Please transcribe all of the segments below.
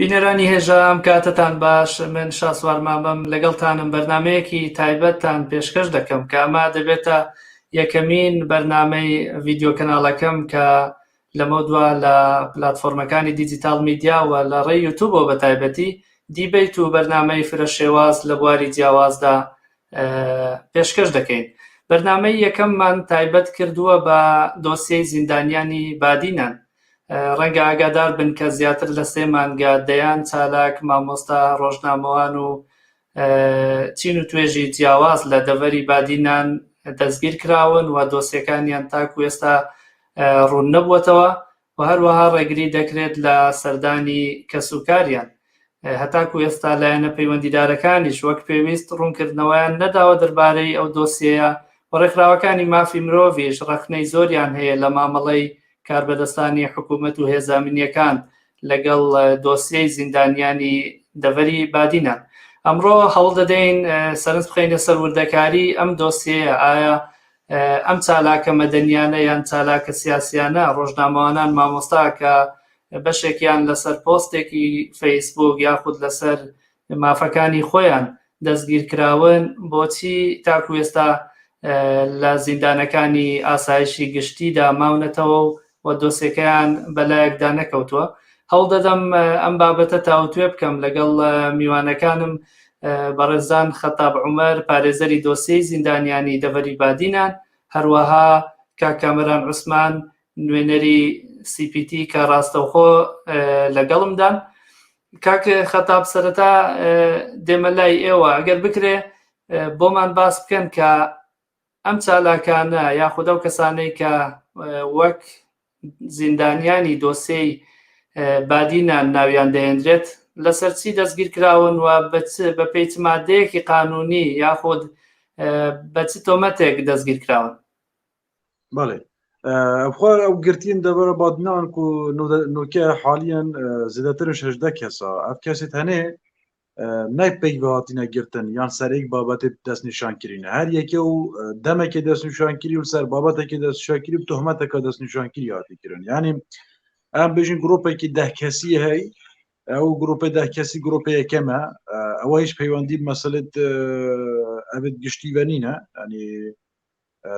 بینەرانی هێژا ئەم کاتەتان باش من شاسوار مامەم لەگەڵتانم بەرنمەیەکی تایبەتتان پێشکەش دەکەم کە ئەمە دەبێتە یەکەمین بەرنمەی ڤیددیو کەناڵەکەم کە لەمەودوا لە پلاتفۆرمەکانی دیجیتاڵ میدیا و لە ڕێی یوتوبەوە بە تایبەتی دیبەیت و بەرنامەی فرە شێواز لە بواری جیاوازدا پێشکەش دەکەین. بەرنامەی یەکەممان تایبەت کردووە بە دۆسیەی زیندانیانی بادینان. ڕەنگە ئاگادار بن کە زیاتر لە سێ مانگە دەیان چالاک، مامۆستا، ڕۆژنامەوان و چین و توێژی جیاواز لە دەڤەری بادینان دەستگیر کراون و دۆسیەکانیان تاکو ئێستا ڕوون نەبووەتەوە و هەروەها ڕێگری دەکرێت لە سەردانی کەسوکاریان. هەتاکو ئێستا لایەنە پەیوەندیدارەکانیش وەک پێویست ڕوونکردنەوەیان نەداوە دەربارەی ئەو دۆسیەیە و ڕێکخراوەکانی مافی مرۆڤیش ڕەخنەی زۆریان هەیە لە مامەڵەی کاربەدەستانی حکوومەت و هێزە ئەمنییەکان لەگەڵ دۆسیەی زیندانیانی دەڤەری بادینان. ئەمڕۆ هەوڵ دەدەین سەرنج بخەینە سەر وردەکاری ئەم دۆسیەیە، ئایا ئەم چالاکە مەدەنیانە یان چالاکە سیاسیانە، ڕۆژنامەوانان، مامۆستا کە بەشێکیان لەسەر پۆستێکی فەیسبوک یاخود لەسەر مافەکانی خۆیان دەستگیرکراون، بۆچی تاکو ئێستا لە زیندانەکانی ئاسایشی گشتیدا ماونەتەوە و دۆسێکەیان بەلایەکدا نەکەوتووە؟ هەوڵ دەدەم ئەم بابەتە تاوتوێ بکەم لەگەڵ میوانەکانم بەڕێزان خەتاب عومەر پارێزەری دۆسیەی زیندانیانی دەڤەری بادینان، هەروەها کاک کامەران عوسمان نوێنەری CPT کە ڕاستەوخۆ لەگەڵمدان. کاک خەتاب سەرەتا دێمە لای ئێوە ئەگەر بکرێ بۆمان باس بکەن کە ئەم چالاکانە یاخود ئەو کەسانەی کە وەک زیندانیانی دۆسێی بادینان ناویان دەهێنرێت لەسەر چی دەستگیر کراون و بە پێی چ مادەیەکی قانونی یاخود بە چ تۆمەتێک دەستگیر کراون؟ بەڵێ خۆ ئەو گرتین دەبەرە بادنان و نوکە حالیان زیاترش هەدە کەسە ئەف کەسێت هەنێ نەک پێک هاتینە گرتن یان سەرێک بابەتێ دەستنیشان کرینە هەر یەکێ و دەمێکی دەستنیشان کری و سەر بابەتێکی دەستنیشان کری و تهمەتەکە دەستنیشان کری هاتی کردن یعنی ئەم بژین گرۆپێکی ده کەسی هەی ئەو گرۆپە ده کەسی گرۆپە یەکەمە ئەوە هیچ پەیوەندی مەسلت ئەبێت گشتی بە نینە ینی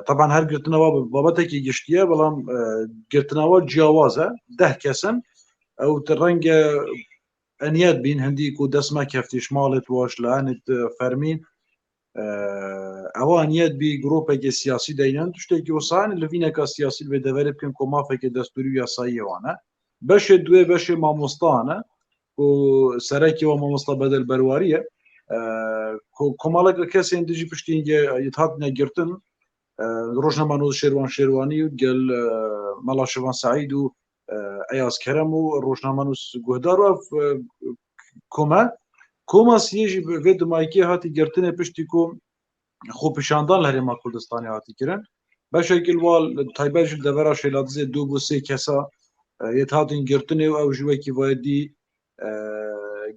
طبعا هەر گرتنەوە بابەتێکی گشتیە بەڵام گرتنەوە جیاوازە ده کەسن ئەو ڕەنگە ئەنیەت بین هەندیک و دەست مەکەفتیش ماڵت واش لانت فەرمی ئەوە ئەنیەت بی گرۆپێکی سیاسی دەینەن شتێکی وسان لەڤینەکە سیاسی بێ دەڤەرێ بکەن کۆ مافێکی دەستوری و یاساییەوانە بەشێ دوێ بەشێ مامۆستانە و سەرەکیەوە مامۆستا بەدەل بەرواریە کۆمەڵێک لە کەسێن دژی پشتینگە یتهات نەگرتن ڕۆژنامەنووس شێروان شێروانی و گەل مەلا شێوان سعید و ئەیاز کەرەم و ڕۆژنامەنووس گوهدار و کۆمە کۆما سیێژی vê dimayekê hatî girtinê piştî ku xwepêşandan li Herêma Kurdistanê hatî kirin. Beşekî li wal taybet ji devera Şêladizê du bû sê kesa yê hatin girtinê û ew ji wekî vayê dî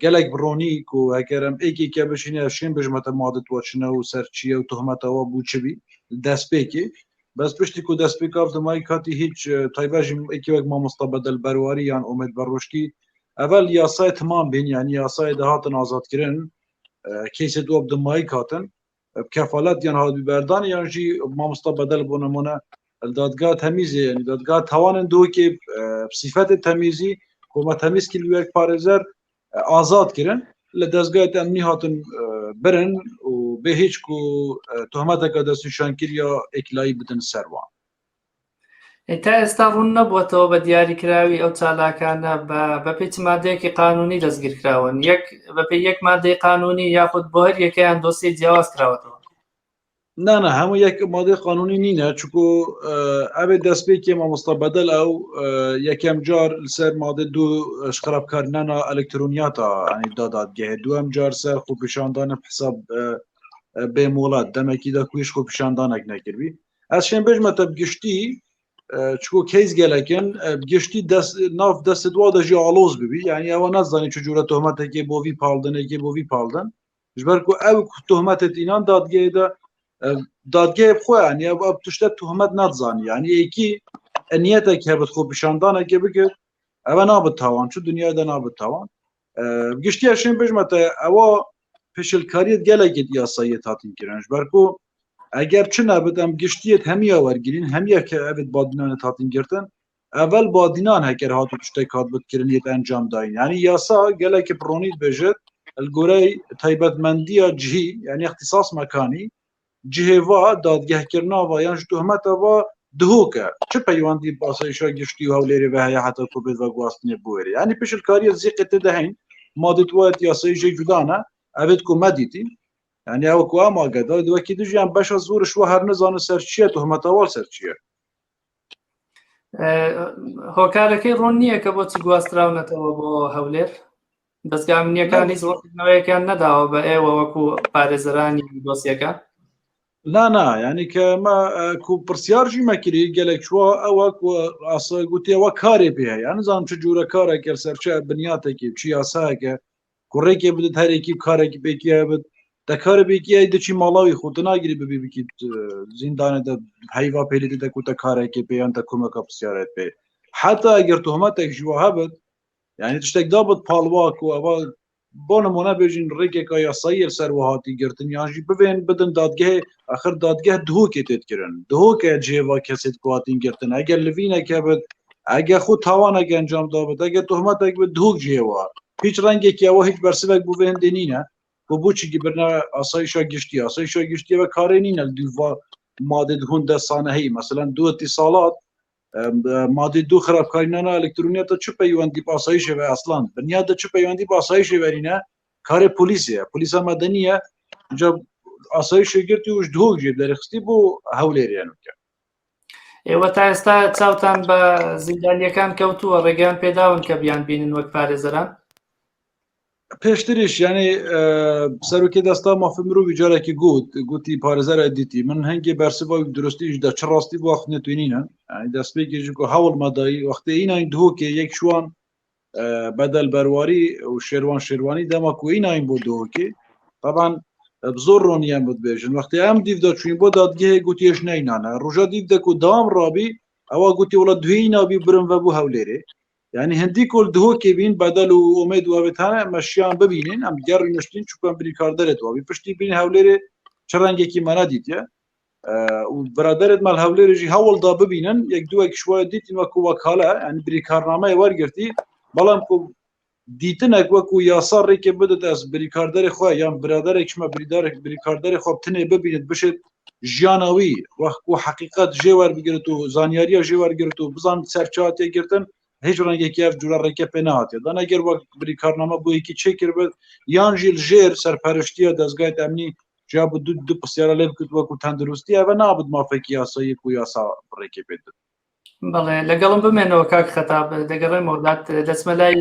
gelek bi ronî ku heger em êkêke bişîne şên bijme te madet we çine û ser çiye û tohmeta we bû çi bî destpêkê bes piştî ku destpêka ev dimayî katî hîç taybet jî êkê wek mamosta bedel berwarî yan Omêd Berroşkî evel yasayê timam bîn yanî yasayê de hatin azadkirin keysê du ev dimayî katin bi kefalet yan hatibî berdan yan jî mamosta bedel bo nimûne li dadgeha temîzê yanî dadgeha tawanên Duhokê bi sîfetê temîzî ku me temîz kir wek parêzer azad kirin li dezgehê emnî hatin birin û bê hîç ku tohmeteke destnîşankirî ya êklayî bidin ser wan. تا ئێستا ڕوون نەبووەتەوە بە دیاریکراوی ئەو چالاکانە بە بەپێی چ مادەیەکی قانونی دەستگیرکراون یەک بەپێی یەک مادەی قانونی یاخود بۆ هەر یەکەیان دۆسیەی جیاواز کراوەتەوە نانا هەموو یەک مادەی قانونی نینە چکو ئەبێ دەستپێکی مامۆستا بەدەل ئەو یەکەم جار لەسەر مادە دوو خراپکارنانا ئەلکترۆنیاتا ئەنی دادادگەهێ دووەم جار سەر خۆپیشاندانە حساب بێ مۆڵەت دەمێکی دا کویش خۆپیشاندانێک نەکردبی ئەز شێن بێژمە تە بگشتی چکۆ کەیس گەلەکن بگشتی دەست ناف دەستت وا دەژی ئاڵۆز ببی یعنی ئەوە نازانی چ جورە تۆمەتێکی بۆ وی پاڵدنێکی بۆ وی پاڵدن ژبەر کو ئەو تۆمەتت ئینان دادگەیدا دادگەی خۆیان یا ئەو تشتە تۆمەت نازانی یعنی یەکی ئەنیەتێک هەبت خۆ پیشاندانێکی بکرد ئەوە نابێت تاوان چ دنیادا نابێت تاوان. گشتیە شێن بژمەتە ئەوە پێشلکاریت gelekê یاساییت هاتین kirin ji ber ku eger çi nebit em giştiyet hemiya wergirîn hemiya ke evê badînanê hatin girtin evel badînan heker hat û tiştek hat bit kirin yê encam dayîn yani yasa gelekê pironî dibêjit li gorey taybetmendiya cihî yani ixtisas mekanî Cihê va dadgehkirina va yan ji tohmeta va dihok e. Çi peywendî bi asayîşa giştî û Hewlêrê ve heye heta ku bê veguhastinê bo wêrê. Yanî pişilkariyê zîqê tê de heyîn. Ma dîtwayet yasayî jê cuda ne. Ev ê ku me dîtîn. Yanî ew ku em agedar di wekî dijî em beşa zor ji we her nizanin ser çi ye tohmeta wa li ser çi ye. هۆکارەکەی ڕوون نییە کە بۆچی گواستراونەتەوە بۆ هەولێر؟ دەزگا ئەمنییەکان هیچ ڕوونکردنەوەیەکیان نەداوە بە ئێوە وەکو پارێزەرانی دۆسیەکە؟ نا نا یعنی کە مە کو پرسیار ژی مەکری gelek چوە ئەوە کو ئاسا گوتی ئەوە کارێ پێ هەیە نزانم چ جورە کارێکە سەر چ بنیاتێکی چ یاسایەکە کوڕێکێ بدت هەرێکی و کارێکی پێکی هەبت دەکارە بێکی ئەی دەچی ماڵاوی خۆ تە ناگری ببی بکی زیندانە دە هەیوا پێلی دە کوتە کارێکی پێیان تە کومەکە پرسیارێت پێ حتا ئەگەر تهمەتێک ژیوە هەبت یعنی تشتێک دابت پاڵوا کو ئەوە بۆ نمونە بێژین ڕێکێکە یاسایی سەر وهاتی گرتن یانژی ببێن بدن دادگەهێ ئەخر دادگەه دهۆکێ تێت کردن دهۆکە جێوا کەسێت کواتین گرتن ئەگەر لڤینەکە بێت ئەگەر خۆ تاوانێک ئەنجام دابێت ئەگەر تهمەتێک بێت دهۆک جێوە هیچ ڕەنگێکی ئەوە هیچ بەرسڤێک بۆ vê هندê nîne ku بۆچی گبرنە ئاسایشا گشتی ئاسایشا گشتی بە کارێ نینە دووا مادê hûn دەسانەهی مەسەلەن دوو اتصالات مادەی دوو خراپکارینانە ئەلکترۆنیەتە چ پەیوەندی پاسایشێ ve ئەسڵان بنیادە چ پەیوەندی پاسایشێ وەرینە کارێ پۆلیسەیە پۆلیسە مەدەنیە اینجا ئاسایشێ گرتی وش دهۆک جێ دەرخستی بۆ هەولێریان بکە ئێوە تا ئێستا چاوتان بە زیندانیەکان کەوتووە ڕێگەیان پێداون کە بیان بینن وەک پارێزەران پێشتریش یعنی سەرۆکی دەستا مافی مرۆڤی جارێکی گوت گوتی پارێزەرە دیتی من هەنگی بەرسڤ درستیش دە چ ڕاستی بۆ وەخت نتوینینە یعنی دەستپێکی ژ کو هەوڵ مەدایی وەختێ ئیناین دهۆکێ یەک شوان بەدەل بەرواری و شێروان شێروانی دەما کو ئیناین بۆ دهۆکێ طبعا زۆر ڕۆنیان بێژن وەختی ئەم دیڤدا چوین بۆ دادگەهێ گوتیش نەینانە ڕۆژە دیڤ دەکو دام ڕابی ئەوە گوتی وڵە دوێی نابی برم بە بۆ هەولێرێ یعنی هەندی کۆل دهۆکێ بین بەدەل و ئومێد و ئەوێتانە مەشیان ببینین ئەم گەڕی نشتین چکان بریکار دەرێت وابی پشتی بین هەولێرێ چ ڕەنگێکی مەنا دیتە و برادرت مال هەولێرێژی هەوڵدا ببینن یەک دووەک شوای دیتین وەکو وەکالە یعنی بریکارنامەی وەرگرتی بەڵام کو دیتنێک وەکو یاسا ڕێکێ بدت ئەس بریکاردەری خۆ یان برادێک شمە بریدارێک بریکاردەری خۆ بتنێ ببینێت بشێت ژیانەوی وەخ و حقیقت ژێ وەربگرێت و زانیاریە ژێ وەرگرت و بزان سەرچاتێ گرتن هیچ ڕەنگێکی ئەف جورە ڕێکە پێ نهاتێ دان ئەگەر وەک بریکارنامە بۆ یەکی چێ کرد یان ژیل ژێر سەرپەرشتیە دەستگای ئەمنی جا بە دوو دوو پرسیارە لێ بکرد وەکو تەندروستی ئەوە نابێت مافێکی یاسایی و یاسا ڕێکی پێ بەڵێ لەگەڵم بمێنەوە کاک خەتاب دەگەڕێمەوە لات دەچمە لای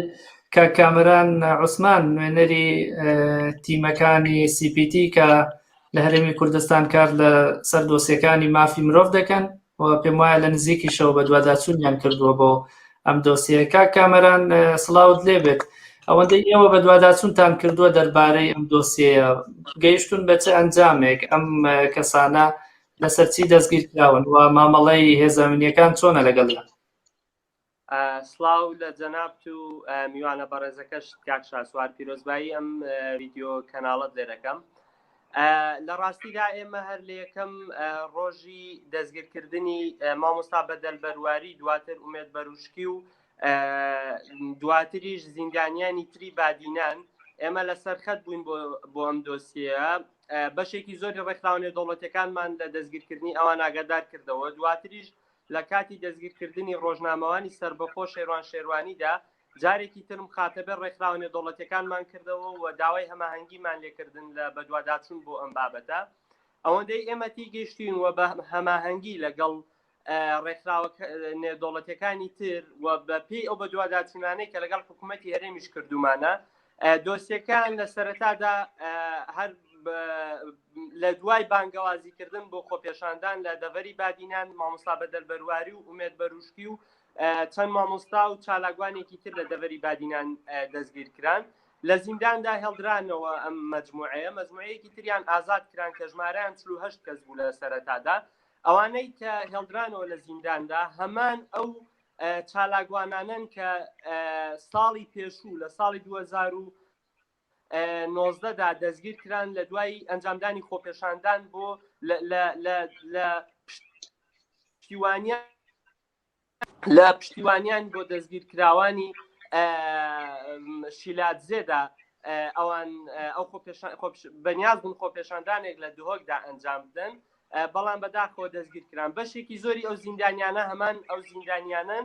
کاک کامەران عوسمان نوێنەری تیمەکانی CPT کە لە هەرێمی کوردستان کار لە سەر دۆسیەکانی مافی مرۆڤ دەکەن و پێم وایە لە نزیکیشەوە بەدواداچوونیان کردووە بۆ ئەم دۆسیە کاک کامەران سڵاوت لێبێت ئەوەندەی ئێوە بەدواداچوونتان کردووە دەربارەی ئەم دۆسیەیە گەیشتون بە چ ئەنجامێک ئەم کەسانە لەسەر چی دەستگیر کراون و مامەڵەی هێزە ئەمنییەکان چۆنە لەگەڵیان؟ سڵاو لە جەنابت و میوانە بەڕێزەکەشت کاک شاسوار پیرۆزبایی ئەم ڤیدیۆ کەناڵت لێ دەکەم لە ڕاستیدا ئێمە هەر لە یەکەم ڕۆژی دەستگیرکردنی مامۆستا بەدەل بەرواری دواتر ئومێد بەروشکی و دواتریش زیندانیانی تری بادینان ئێمە لەسەر خەت بووین بۆ ئەم دۆسیەیە بەشێکی زۆری ڕێکخراوە نێودەوڵەتیەکانمان لە دەستگیرکردنی ئەوان ئاگادار کردەوە دواتریش لە کاتی دەستگیرکردنی ڕۆژنامەوانی سەربەخۆ شێروان شێروانیدا جارێکی تر مخاتەبە ڕێکخراوە نێودەوڵەتیەکانمان کردەوە و داوای هەماهەنگیمان لێکردن لە بەدواداچوون بۆ ئەم بابەتە ئەوەندەی ئێمە تیگەیشتین و بە هەماهەنگی لەگەڵ ڕێکخراوە نێودەوڵەتیەکانی تر و بە پێی ئەو بەدواداچوونانەی کە لەگەڵ حکوومەتی هەرێمیش کردومانە دۆسیەکان لە سەرەتادا هەر لە دوای بانگەوازیکردن بۆ خۆپێشاندان لە دەڤەری بادینان مامۆستا بەدەل بەرواری و ئومێد بەروشکی و چەند مامۆستا و چالاکوانێکی تر لە دەڤەری بادینان دەستگیر کران لە زینداندا هێڵدرانەوە ئەم مجموعەیە مجموعەیەکی تریان ئازاد کران کە ژمارەیان 48 کەس بوو لە سەرەتادا ئەوانەی کە هێڵدرانەوە لە زینداندا هەمان ئەو چالاکوانانەن کە ساڵی پێشوو لە ساڵی 2019 دا دەستگیر کران لە دوای ئەنجامدانی خۆپێشاندان بۆ لە پشتیوانیان لە پشتیوانیان بۆ دەستگیرکراوانی شیلادزێدا ئەوان ئەو بەنیاز بوون خۆپێشاندانێک لە دهۆکدا ئەنجام بدەن بەڵام بەداخەوە دەستگیر کران بەشێکی زۆری ئەو زیندانیانە هەمان ئەو زیندانیانن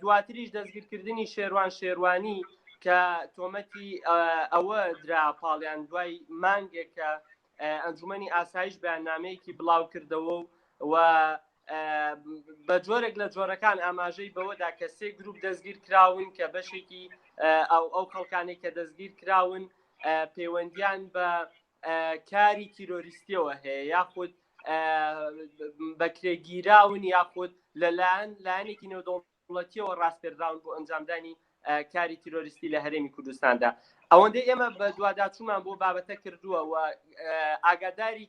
دواتریش دەستگیرکردنی شێروان شێروانی کە تۆمەتی ئەوە درا پاڵیان دوای مانگێک کە ئەنجومەنی ئاسایش بەیاننامەیەکی بڵاو کردەوە و بە جۆرێک لە جۆرەکان ئاماژەی بەوەدا کە سێ گروپ دەستگیر کراون کە بەشێکی ئەو ئەو خەڵکانێک کە دەستگیر کراون پەیوەندیان بە کاری تیرۆریستیەوە هەیە یاخود بەکرێگیراون یاخود لەلایەن لایەنێکی نێودەوڵەتیەوە ڕاسپێردراون بۆ ئەنجامدانی کاری تیرۆریستی لە هەرێمی کوردستاندا. ئەوەندەی ئێمە بە دواداچوومان بۆ بابەتە کردووە و ئاگاداری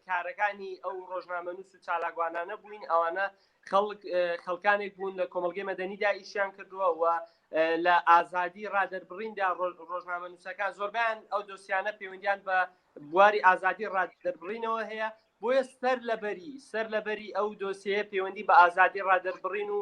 کارەکانی ئەو ڕۆژنامەنووس و چالاکوانانە بووین، ئەوانە خەڵک خەڵکانێک بوون لە کۆمەڵگەی مەدەنیدا ئیشیان کردووە و لە ئازادی ڕادەربڕیندا ڕۆژنامەنووسەکان زۆربیان ئەو دۆسیانە پەیوەندیان بە بواری ئازادی ڕادەربڕینەوە هەیە بۆیە سەر لەبەری سەر لەبەری ئەو دۆسیەیە پەیوەندی بە ئازادی ڕادەربڕین و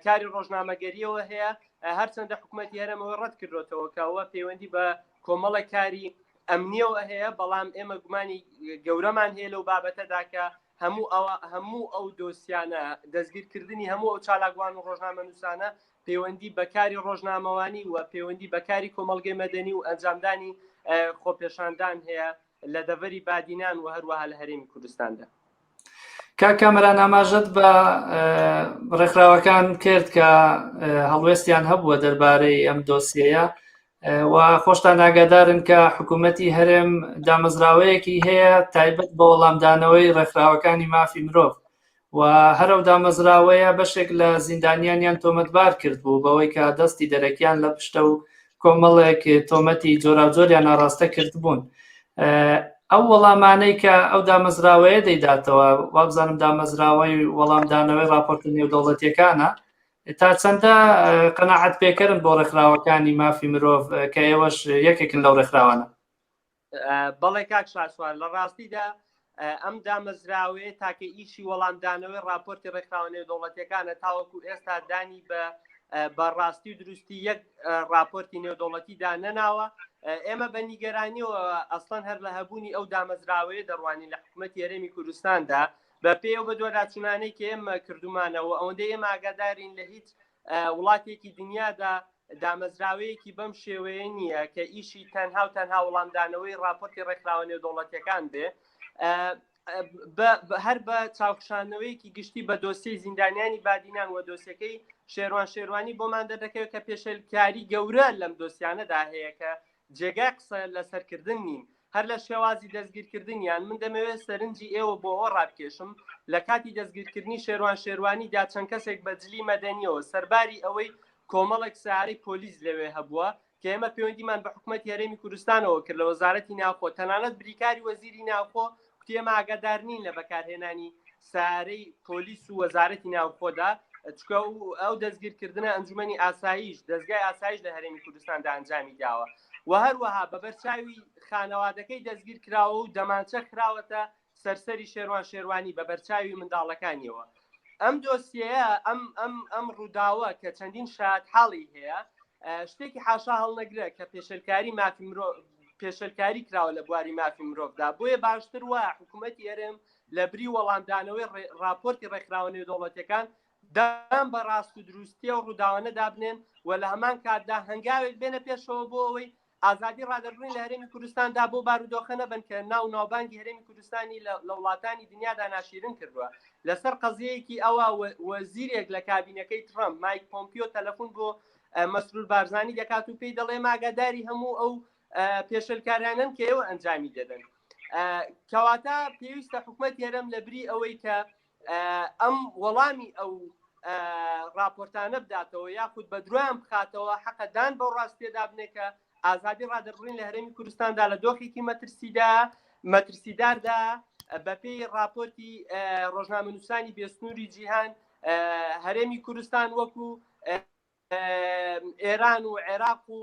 کاری ڕۆژنامەگەریەوە هەیە هەرچەندە حکوومەتی هەرێمەوە ڕەت کردوێتەوە کە ئەوە پەیوەندی بە کۆمەڵە کاری ئەمنیەوە هەیە بەڵام ئێمە گومانی گەورەمان هەیە لەو بابەتەدا کە هەموو ئەوە هەموو ئەو دۆسیانە دەستگیرکردنی هەموو ئەو چالاکوان و ڕۆژنامەنووسانە پەیوەندی بەکاری ڕۆژنامەوانی و پەیوەندی بەکاری کۆمەڵگەی مەدەنی و ئەنجامدانی خۆپێشاندان هەیە لە دەڤەری بادینان و هەروەها لە هەرێمی کوردستاندا. کاک کامەران ئاماژەت بە ڕێکخراوەکان کرد کە هەڵوێستیان هەبووە دەربارەی ئەم دۆسیەیە و خۆشتان ئاگادارن کە حکوومەتی هەرێم دامەزراوەیەکی هەیە تایبەت بە وەڵامدانەوەی ڕێکخراوەکانی مافی مرۆڤ و هەر ئەو دامەزراوەیە بەشێک لە زیندانیانیان تۆمەتبار کرد بوو بەوەی کە دەستی دەرەکیان لە پشتە و کۆمەڵێک تۆمەتی جۆراوجۆریان ئاڕاستە کردبوون. ئەو وەڵامانەی کە ئەو دامەزراوەیە دەیداتەوە، وابزانم دامەزراوەی وەڵامدانەوەی ڕاپۆرتە نێودەوڵەتیەکانە، تا چەندە قەناعەت پێکەرن بۆ ڕێکخراوەکانی مافی مرۆڤ کە ئێوەش یەکێکن لەو ڕێکخراوانە؟ بەڵێ کاک شاسوار لە ڕاستیدا ئەم دامەزراوەیە تاکە ئیشی وەڵامدانەوەی راپۆرتی ڕێکخراوە نێودەوڵەتیەکانە تاوەکو ئێستا دانی بە بە ڕاستی و دروستی یەک راپۆرتی نێودەوڵەتیدا نەناوە ئێمە بە نیگەرانیەوە ئەسڵەن هەر لە هەبوونی ئەو دامەزراوەیە دەڕوانین لە حکوومەتی هەرێمی کوردستاندا بە پێی ئەو بەدواداچوونانەی کە ئێمە کردومانەوە ئەوەندەی ئێمە ئاگادارین لە هیچ وڵاتێکی دنیادا دامەزراوەیەکی بەم شێوەیە نییە کە ئیشی تەنها و تەنها وەڵامدانەوەی راپۆرتی ڕێکخراوە نێودەوڵەتیەکان بێ هەر بە چاوخشاندنەوەیەکی گشتی بە دۆسیەی زیندانیانی بادینان و دۆسیەکەی شێروان شێروانی بۆمان دەردەکەوێت کە پێشێلکاری گەورە لەم دۆسیانەدا هەیە کە جێگای قسە لەسەرکردن نین هەر لە شێوازی دەستگیرکردنیان من دەمەوێت سەرنجی ئێوە بۆ ئەوە ڕابکێشم لە کاتی دەستگیرکردنی شێروان شێروانیدا چەند کەسێک بە جلی مەدەنیەوە سەرباری ئەوەی کۆمەڵێک سیارەی پۆلیس لەوێ هەبووە کە ئێمە پەیوەندیمان بە حکوومەتی هەرێمی کوردستانەوە کرد لە وەزارەتی ناوخۆ تەنانەت بریکاری وەزیری ناوخۆ کوتی ئێمە ئاگادار نین لە بەکارهێنانی سارەی پۆلیس و وەزارەتی ناوخۆدا چکە ئەو دەستگیرکردنە ئەنجومەنی ئاسایش دەستگای ئاسایش لە هەرێمی کوردستاندا ئەنجامی داوە و هەروەها بە بەرچاوی خانەوادەکەی دەستگیر کراوە و دەمانچە خراوەتە سەرسەری شێروان شێروانی بە بەرچاوی منداڵەکانیەوە ئەم دۆسیەیە ئەم ئەم ئەم ڕووداوە کە چەندین شاد حاڵی هەیە شتێکی حاشا هەڵنەگرە کە پێشلکاری مافی مرۆ پێشلکاری کراوە لە بواری مافی مرۆڤدا بۆیە باشتر وایە حکوومەتی هەرێم لە بری وەڵامدانەوەی ڕاپۆرتی ڕێکخراوە نێودەوڵەتیەکان دان بە ڕاست و دروستی ئەو ڕووداوانە دابنێن و لە هەمان کاتدا هەنگاوێک بێنە پێشەوە بۆ ئەوەی ئازادی ڕادەربڕین لە هەرێمی کوردستاندا بۆ بارودۆخە نەبن کە ناو ناوبانگی هەرێمی کوردستانی لە وڵاتانی دنیادا ناشیرن کردووە لەسەر قەزیەیەکی ئەوە وەزیرێک لە کابینەکەی ترەمپ مایک پۆمپیۆ تەلەفۆن بۆ مەسرور بارزانی دەکات و پێی دەڵێ ماگاداری هەموو ئەو پێشلکارانن کە ئێوە ئەنجامی دەدەن کەواتە پێویستە حکومەت هەرێم لە بری ئەوەی کە ئەم وەڵامی ئەو راپۆرتانە بداتەوە یاخود بە درۆیان بخاتەوە حەقە دان بەو ڕاستیەدا بنێ کە ئازادی ڕادەربڕین لە هەرێمی کوردستاندا لە دۆخێکی مەترسیدا مەترسیداردا بەپێی راپۆرتی ڕۆژنامەنووسانی بێسنووری جیهان هەرێمی کوردستان وەکو ئێران و عێراق و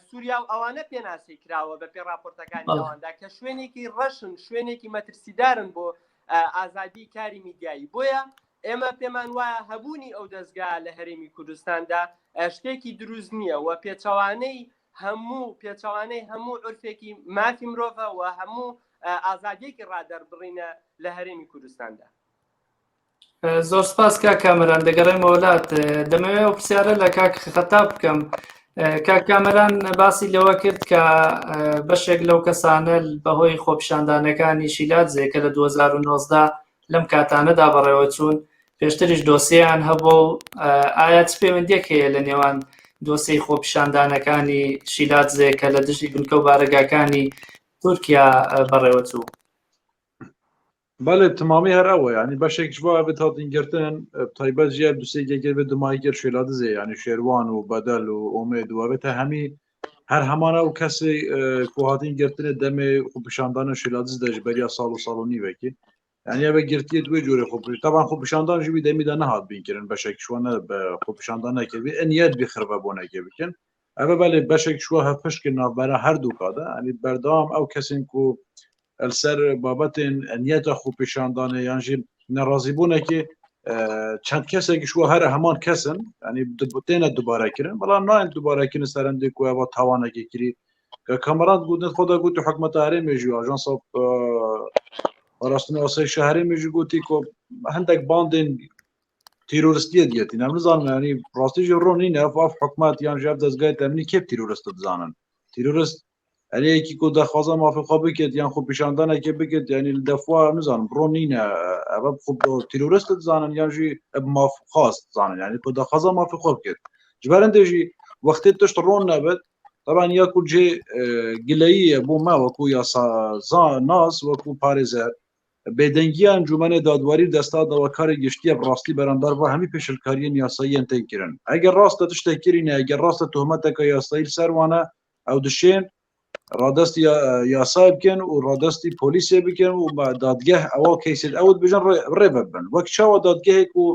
سووریا و ئەوانە پێناسی کراوە بە پێ راپۆرتەکانی ئەواندا کە شوێنێکی ڕەشن شوێنێکی مەترسیدارن بۆ ئازادی کاری میدیایی بۆیە ئێمە پێمان وایە هەبوونی ئەو دەستگا لە هەرێمی کوردستاندا شتێکی دروست نییە و پێچەوانەی هەموو پێچەوانەی هەموو عرفێکی مافی مرۆڤە و هەموو ئازادیەکی ڕادەربڕینە لە هەرێمی کوردستاندا. زۆر سپاس کاک کامەران دەگەڕێمەوە لات دەمەوێت ئەو پرسیارە لە کاک خەتاب بکەم کاک کامەران باسی لەوە کرد کە بەشێک لەو کەسانە بەهۆی خۆپیشاندانەکانی شیلادزێ کە لە 2019 لەم کاتانەدا بەڕێوەچوون پێشتریش دۆسیەیان هەبوو و ئایا چ پەیوەندیەک هەیە لە نێوان دۆسیەی خۆپیشاندانەکانی شیلادزێ کە لە دژی بنکە و بارەگاکانی تورکیا بەڕێوەچوو؟ بەڵێ تمامی هەر ئەوە ینی بەشێکش بۆ بێت هاتین گرتن تایبەت ژیە دوسێکی بێت دومای گەر شێلادزێ ینی شێروان و بەدەل و ئۆمێد و بێتە هەمی هەر هەمانە و کەسی کوهاتین گرتنە دەمێ خۆپیشاندانە شێلادز دەژ بەریا ساڵ و ساڵ و نیوەکی یعنی ئەوە گرتیت وێ جۆرە خۆ تاوان خۆپیشاندان ژی دەمیدا نەهات بینکردن بەشێک شوانە بە خۆپیشاندان نەکردی ئەنیەت بخربە بۆ نەکێ بکەن ئەوە بەێ بەشێک شوە هەپشک ناوبەرە هەردوو کادە ئەنی بەردەوام ئەو کەسێن کو لەسەر بابەتێن نیەتە خۆپیشاندانێ یان ژی نەڕازیبوونێکی چەند کەسێکیش وە هەرە هەمان کەسن ینی تێنە دووبارەکردن بەڵام نایەن دووبارەکردن سەرندێک و ئەوە تاوانێکی کری کە کەمەران گوتن خۆدا گوتی حکومەتە هەرێمێژی ئاژانسە پاراستن ئاسایشە هەرێمێژی گوتی کۆ هەندێک باندێن تیرۆرستیە دیەتی نام نزانم ینی ڕاستیژی ڕۆ نینە ئەف حکومەت یان ژێر دەستگای تەمنی کێ تیرۆرست دەزانن تیرۆرست ئەرێیەکی کو دەخوازە مافی خۆ بکێت یان خۆ پیشاندانێکی بکێت یعنی دەفوا نزانم ڕۆ نینە ئەوە خۆ تیرۆرست دەزانن یان ژی ماف خواست زانن یعنی کو دەخوازە مافی خۆ بکێت جبارن دێژی وەختی تشت ڕۆن نەبێت طبعا یاکو جێ گلەییە بۆ ما وەکو یاسا ناس وەکو پارێزەر بێدەنگیە ئەنجومەنێ دادوەری و دەستا داواکاری گشتیە بڕاستی بەرامبەر وە هەمی پێشلکاریەن یاساییەن تێن کرن ئەگەر ڕاستە تشتێک کرینە ئەگەر ڕاستە تۆهمەتەکە یاسایی سەر وانە ئەو دشێن ڕادستی یاسای بکەن و ڕادستی پۆلیسێ بکەن و بە دادگەه ئەوە کەیسێت ئەوت بژن ڕێ ببن وەک چاوە دادگەهێک و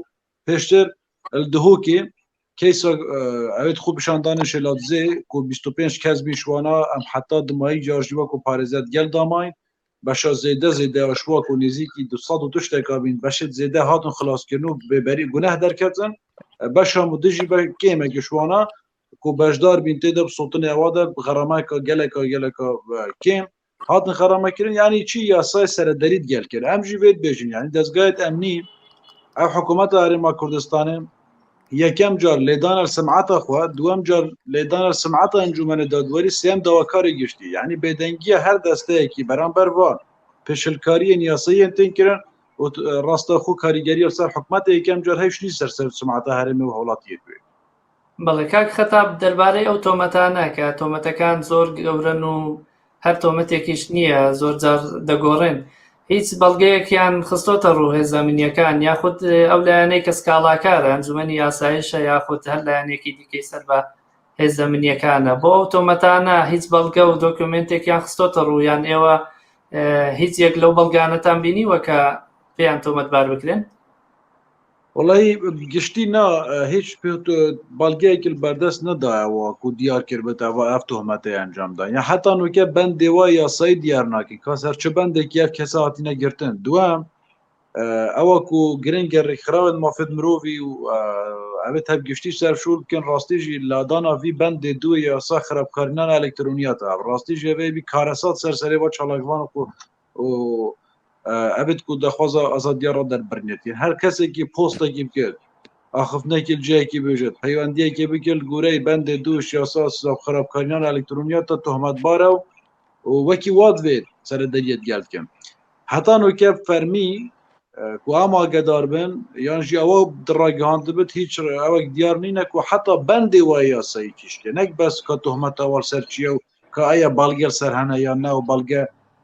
پێشتر دهۆکێ کەیسا ئەوێت خۆ پیشاندانە شێلادزێ کو 25 کەس بین شوانا ئەم حتا دمایی جارژی وەکو پارێزەر گەل داماین بەشە زێدە زێدە شوەک و نزیکی 200 و تشتێکا بین بەشت زێدە هاتن خلاصکردن و بێبەری گوناه دەرکەتن بەشە و دژی بە کێمێکی شوانا کو بەشدار بین تێدە بسوتنێ ئەوە دە غەرامەکە گەلەکە گەلەکە کێم هاتن خەرامەکردن ینی چی یاسای سەرەدەریت گەل کرد ئەم ژی بێت بێژین ینی دەستگایت ئەمنی ئەو حکوومەتە هەرێما کوردستانێ یەکەم جار لێدانە سمعەتە خوا دووەم جار لێدانە سمعەتە ئەنجومەنە دادوەری سێم داواکاری گشتی یعنی بێدەنگیە هەر دەستەیەکی بەرامبەر وان پێشلکاریە یاساییان تێن کرن و ڕاستەخۆ کاریگەری سەر حکومەتە یەکەم جار هەیش نی سەر سەر سمعەتە هەرێمی و هاوڵاتیە بێ بەڵێ کاک خەتاب دەربارەی ئەو تۆمەتانە کە تۆمەتەکان زۆر گەورەن و هەر تۆمەتێکیش نییە زۆر جار دەگۆڕێن هیچ بەڵگەیەکیان خستۆتە ڕوو هێزە ئەمنییەکان یاخود ئەو لایەنەی کە سکاڵاکارە ئەنجومەنی یاسایشە یاخود هەر لایەنێکی دیکەی سەر بە هێزە ئەمنییەکانە بۆ ئەو تۆمەتانە هیچ بەڵگە و دۆکیومێنتێکیان خستۆتە ڕوو یان ئێوە هیچ یەک لەو بەڵگانەتان بینیوە کە پێیان تۆمەتبار بکرێن؟ وڵی گشتی نا هیچ بەڵگەیەکی بەردەست نەدایەوە کو دیار کرد بێتەوە ئەف تۆمەتەی ئەنجامدا یا حتا نوکە بەندێ وا یاسایی دیار ناکەین کا سەر چ بەندێکی ئەف کەسە هاتینە گرتن دووەم ئەوە کو گرنگە ڕێکخراوێن مافێت مرۆڤی و ئەوێ تەب گشتی سەرشور بکەن ڕاستیژی لادانا ڤی بەندێ دوو یاسا خراپکارینان ئەلکترۆنیاتە ڕاستی ژێ بی کارەسات سەر سەرێ بە چالاکوان و و ئەبێت کو دەخوازە ئازادیە ڕە دەربرنێتی هەر کەسێکی پۆستێکی بکرد ئاخفتنێکی جەیەکی بێژێت پەیوەندیەکی بکرد گورەی بەندێ دوو یاسا سزا خراپکاریان ئەلکترۆنیاتە تۆهمەتبارە و وەکی وات بێت سەرە دەریەت گەل بکەن هەتا نوکە فەرمی کو ئاماگەدار بن یان ژی ئەوە دڕاگەهاندبێت هیچ ئەوەک دیار نینە کو حتا بەندێ وای یاسایی کیشتێ نەک بەس کە تۆهمەتە وەڵ سەر چییە و کە ئایا بەڵگە سەر هەنە یان نا و بەڵگە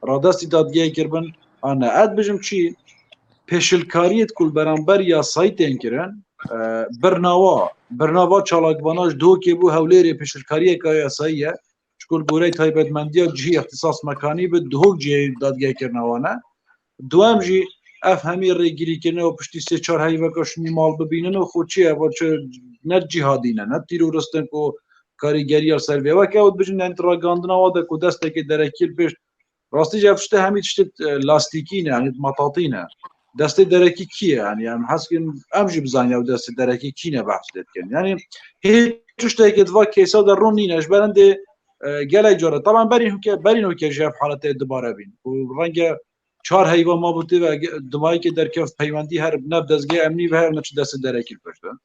ڕادستی دادگای کردبن ئانا ئەت بژم چی پێشلکاریت کول بەرامبەر یاسایی تێن کرن برناوە برناوە چالاکواناش دۆکێ بوو هەولێرێ پێشلکاریەکە یاساییە چکل گۆرەی تایبەتمەندیە جهی اختصاص مەکانی بێت دهۆک جێ دادگایکردنەوانە دوام ژی ئەف هەمی ڕێگیریکردنەوە پشتی سێ چوار هەیڤەکە شنی ماڵ ببینن و خۆ چییە بۆ چ نە جیهادی نە نە تیرۆرستن کو کاریگەریە سەر vê weke ew dibêjin yani ragandina wa de ku destekê derekî li pêş rastî jî ev tişte hemî tiştê lastîkî ne yani matatî ne destê derekî kî ye yani em hez kirin em jî bizanin ew destê derekî kî ne behs lê dikin yani hê tiştekê di va kêsa de rûn nîne ji ber hindê gelek care taban berî hûke berî nûke ji ev haletê dubare bîn û renge çar heyva mabû tê ve dimayekê derkeft peywendî her ne bi dezgehê emnî ve her ne çi destê derekî li pişt bin.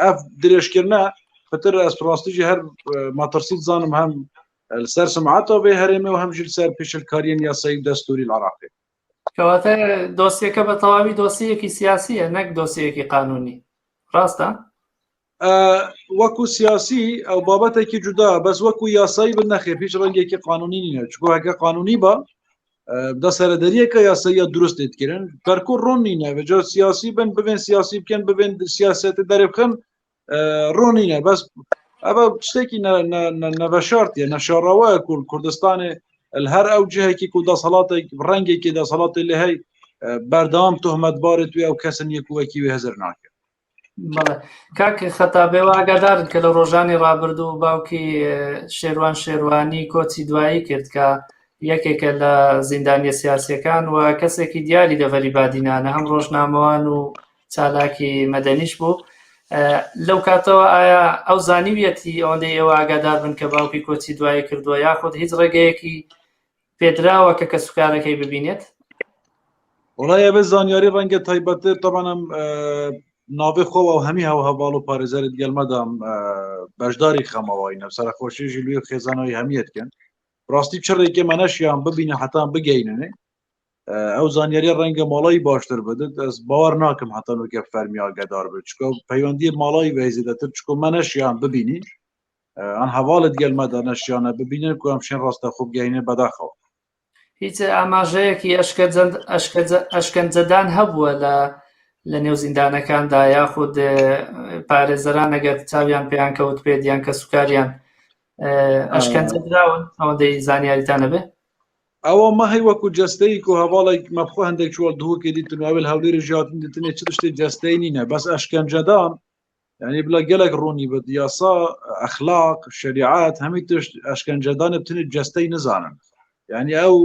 Ev dirêjkirine pitir ez bi rastî jî her metirsî dizanim hem li ser sum'eta vê herêmê û hem jî li ser pêşilkariyên yasayî û destûrî li Iraqê. کەواتە دۆسیەکە بە تەواوی دۆسیەکی سیاسیە نەک دۆسیەکی قانونی ڕاستە؟ وەکو سیاسی ئەو بابەتێکی جودا بەس وەکو یاسایی بن نەخێر هیچ ڕەنگێکی قانونی نییە چکۆ هەکە قانونی بە دا سەرەدەریەکە یاساییە دروست دێتکردن پەرکو ڕۆن نینە بەجا سیاسی بن ببێن سیاسی بکەن ببێن سیاسەتە دەرێ بخەن ڕۆن نینە بەس ئەوە شتێکی نەبەشارتیە نەشاڕەوە کول کوردستانێ هەر ئەو جهێکی کو دەسەڵاتێک ڕەنگێکی دەسەڵاتی لێ هەی بەردەوام تهمەتبارێت وێ ئەو کەسن یەکوەکی وێ هزر ناکە بەڵێ کاک خەتاب ئێوە ئاگادارن کە لە ڕۆژانی ڕابردوو باوکی شێروان شێروانی کۆچی دوایی کرد کە یەکێکە لە زیندانیە سیاسیەکان و کەسێکی دیاری دەڤەری بادینانە هەم ڕۆژنامەوان و چالاکی مەدەنیش بوو لەو کاتەوە ئایا ئەو زانیویەتی ئەوەندەی ئێوە ئاگادار بن کە باوکی کۆچی دوایی کردووە یاخود هیچ ڕێگەیەکی پێدراوە کە کەسوکارەکەی ببینێت؟ وڵای ئەبێ زانیاری ڕەنگە تایبەتتر تەبعەن ئەم ناوێ خۆ و هەمی هەو هەواڵ و پارێزەرت گەلمەدام بەشداری خەمەوەی نە سەرخۆشی ژلوی و خێزانەوەی هەمیەت کەن ڕاستی چ ڕێکێ مەنەشیان ببینە حتان بگەیننێ ئەو زانیاری ڕەنگە ماڵی باشتر بدت ئەس باوەڕ ناکەم حتا نوکە فەرمی ئاگادار بێت چکە پەیوەندی ماڵی بەهێزێدەتر چکۆ مەنەشیان ببینی ئەم هەواڵت گەلمەدا نەشیانە ببینن کو ئەم شێن ڕاستە خۆ بگەینێ بەداخەوە. هیچ ئاماژەیەکی ئەشکەنجەدان هەبووە لە لە نێو زیندانەکاندا یاخود پارێزەران ئەگەر چاویان پێیان کەوت بێت یان کەسوکاریان ئەشکەنجە دراون ئەوەندەی زانیاریتان هەبێ؟ ئەوە مە هەی وەکو جەستەی کو هەواڵێک مەبخۆ هەندێک چوەڵ دهۆکێ دیتن و ئەوێل هەولێری ژیاتن دیتنێ چ شتێ جەستەی نینە بەس ئەشکەنجەدان یعنی بلا gelek ڕوونی بێت یاسا ئەخلاق شریعات هەمی تشت ئەشکەنجەدانە بتنێ جەستەی نزانن یعنی ئەو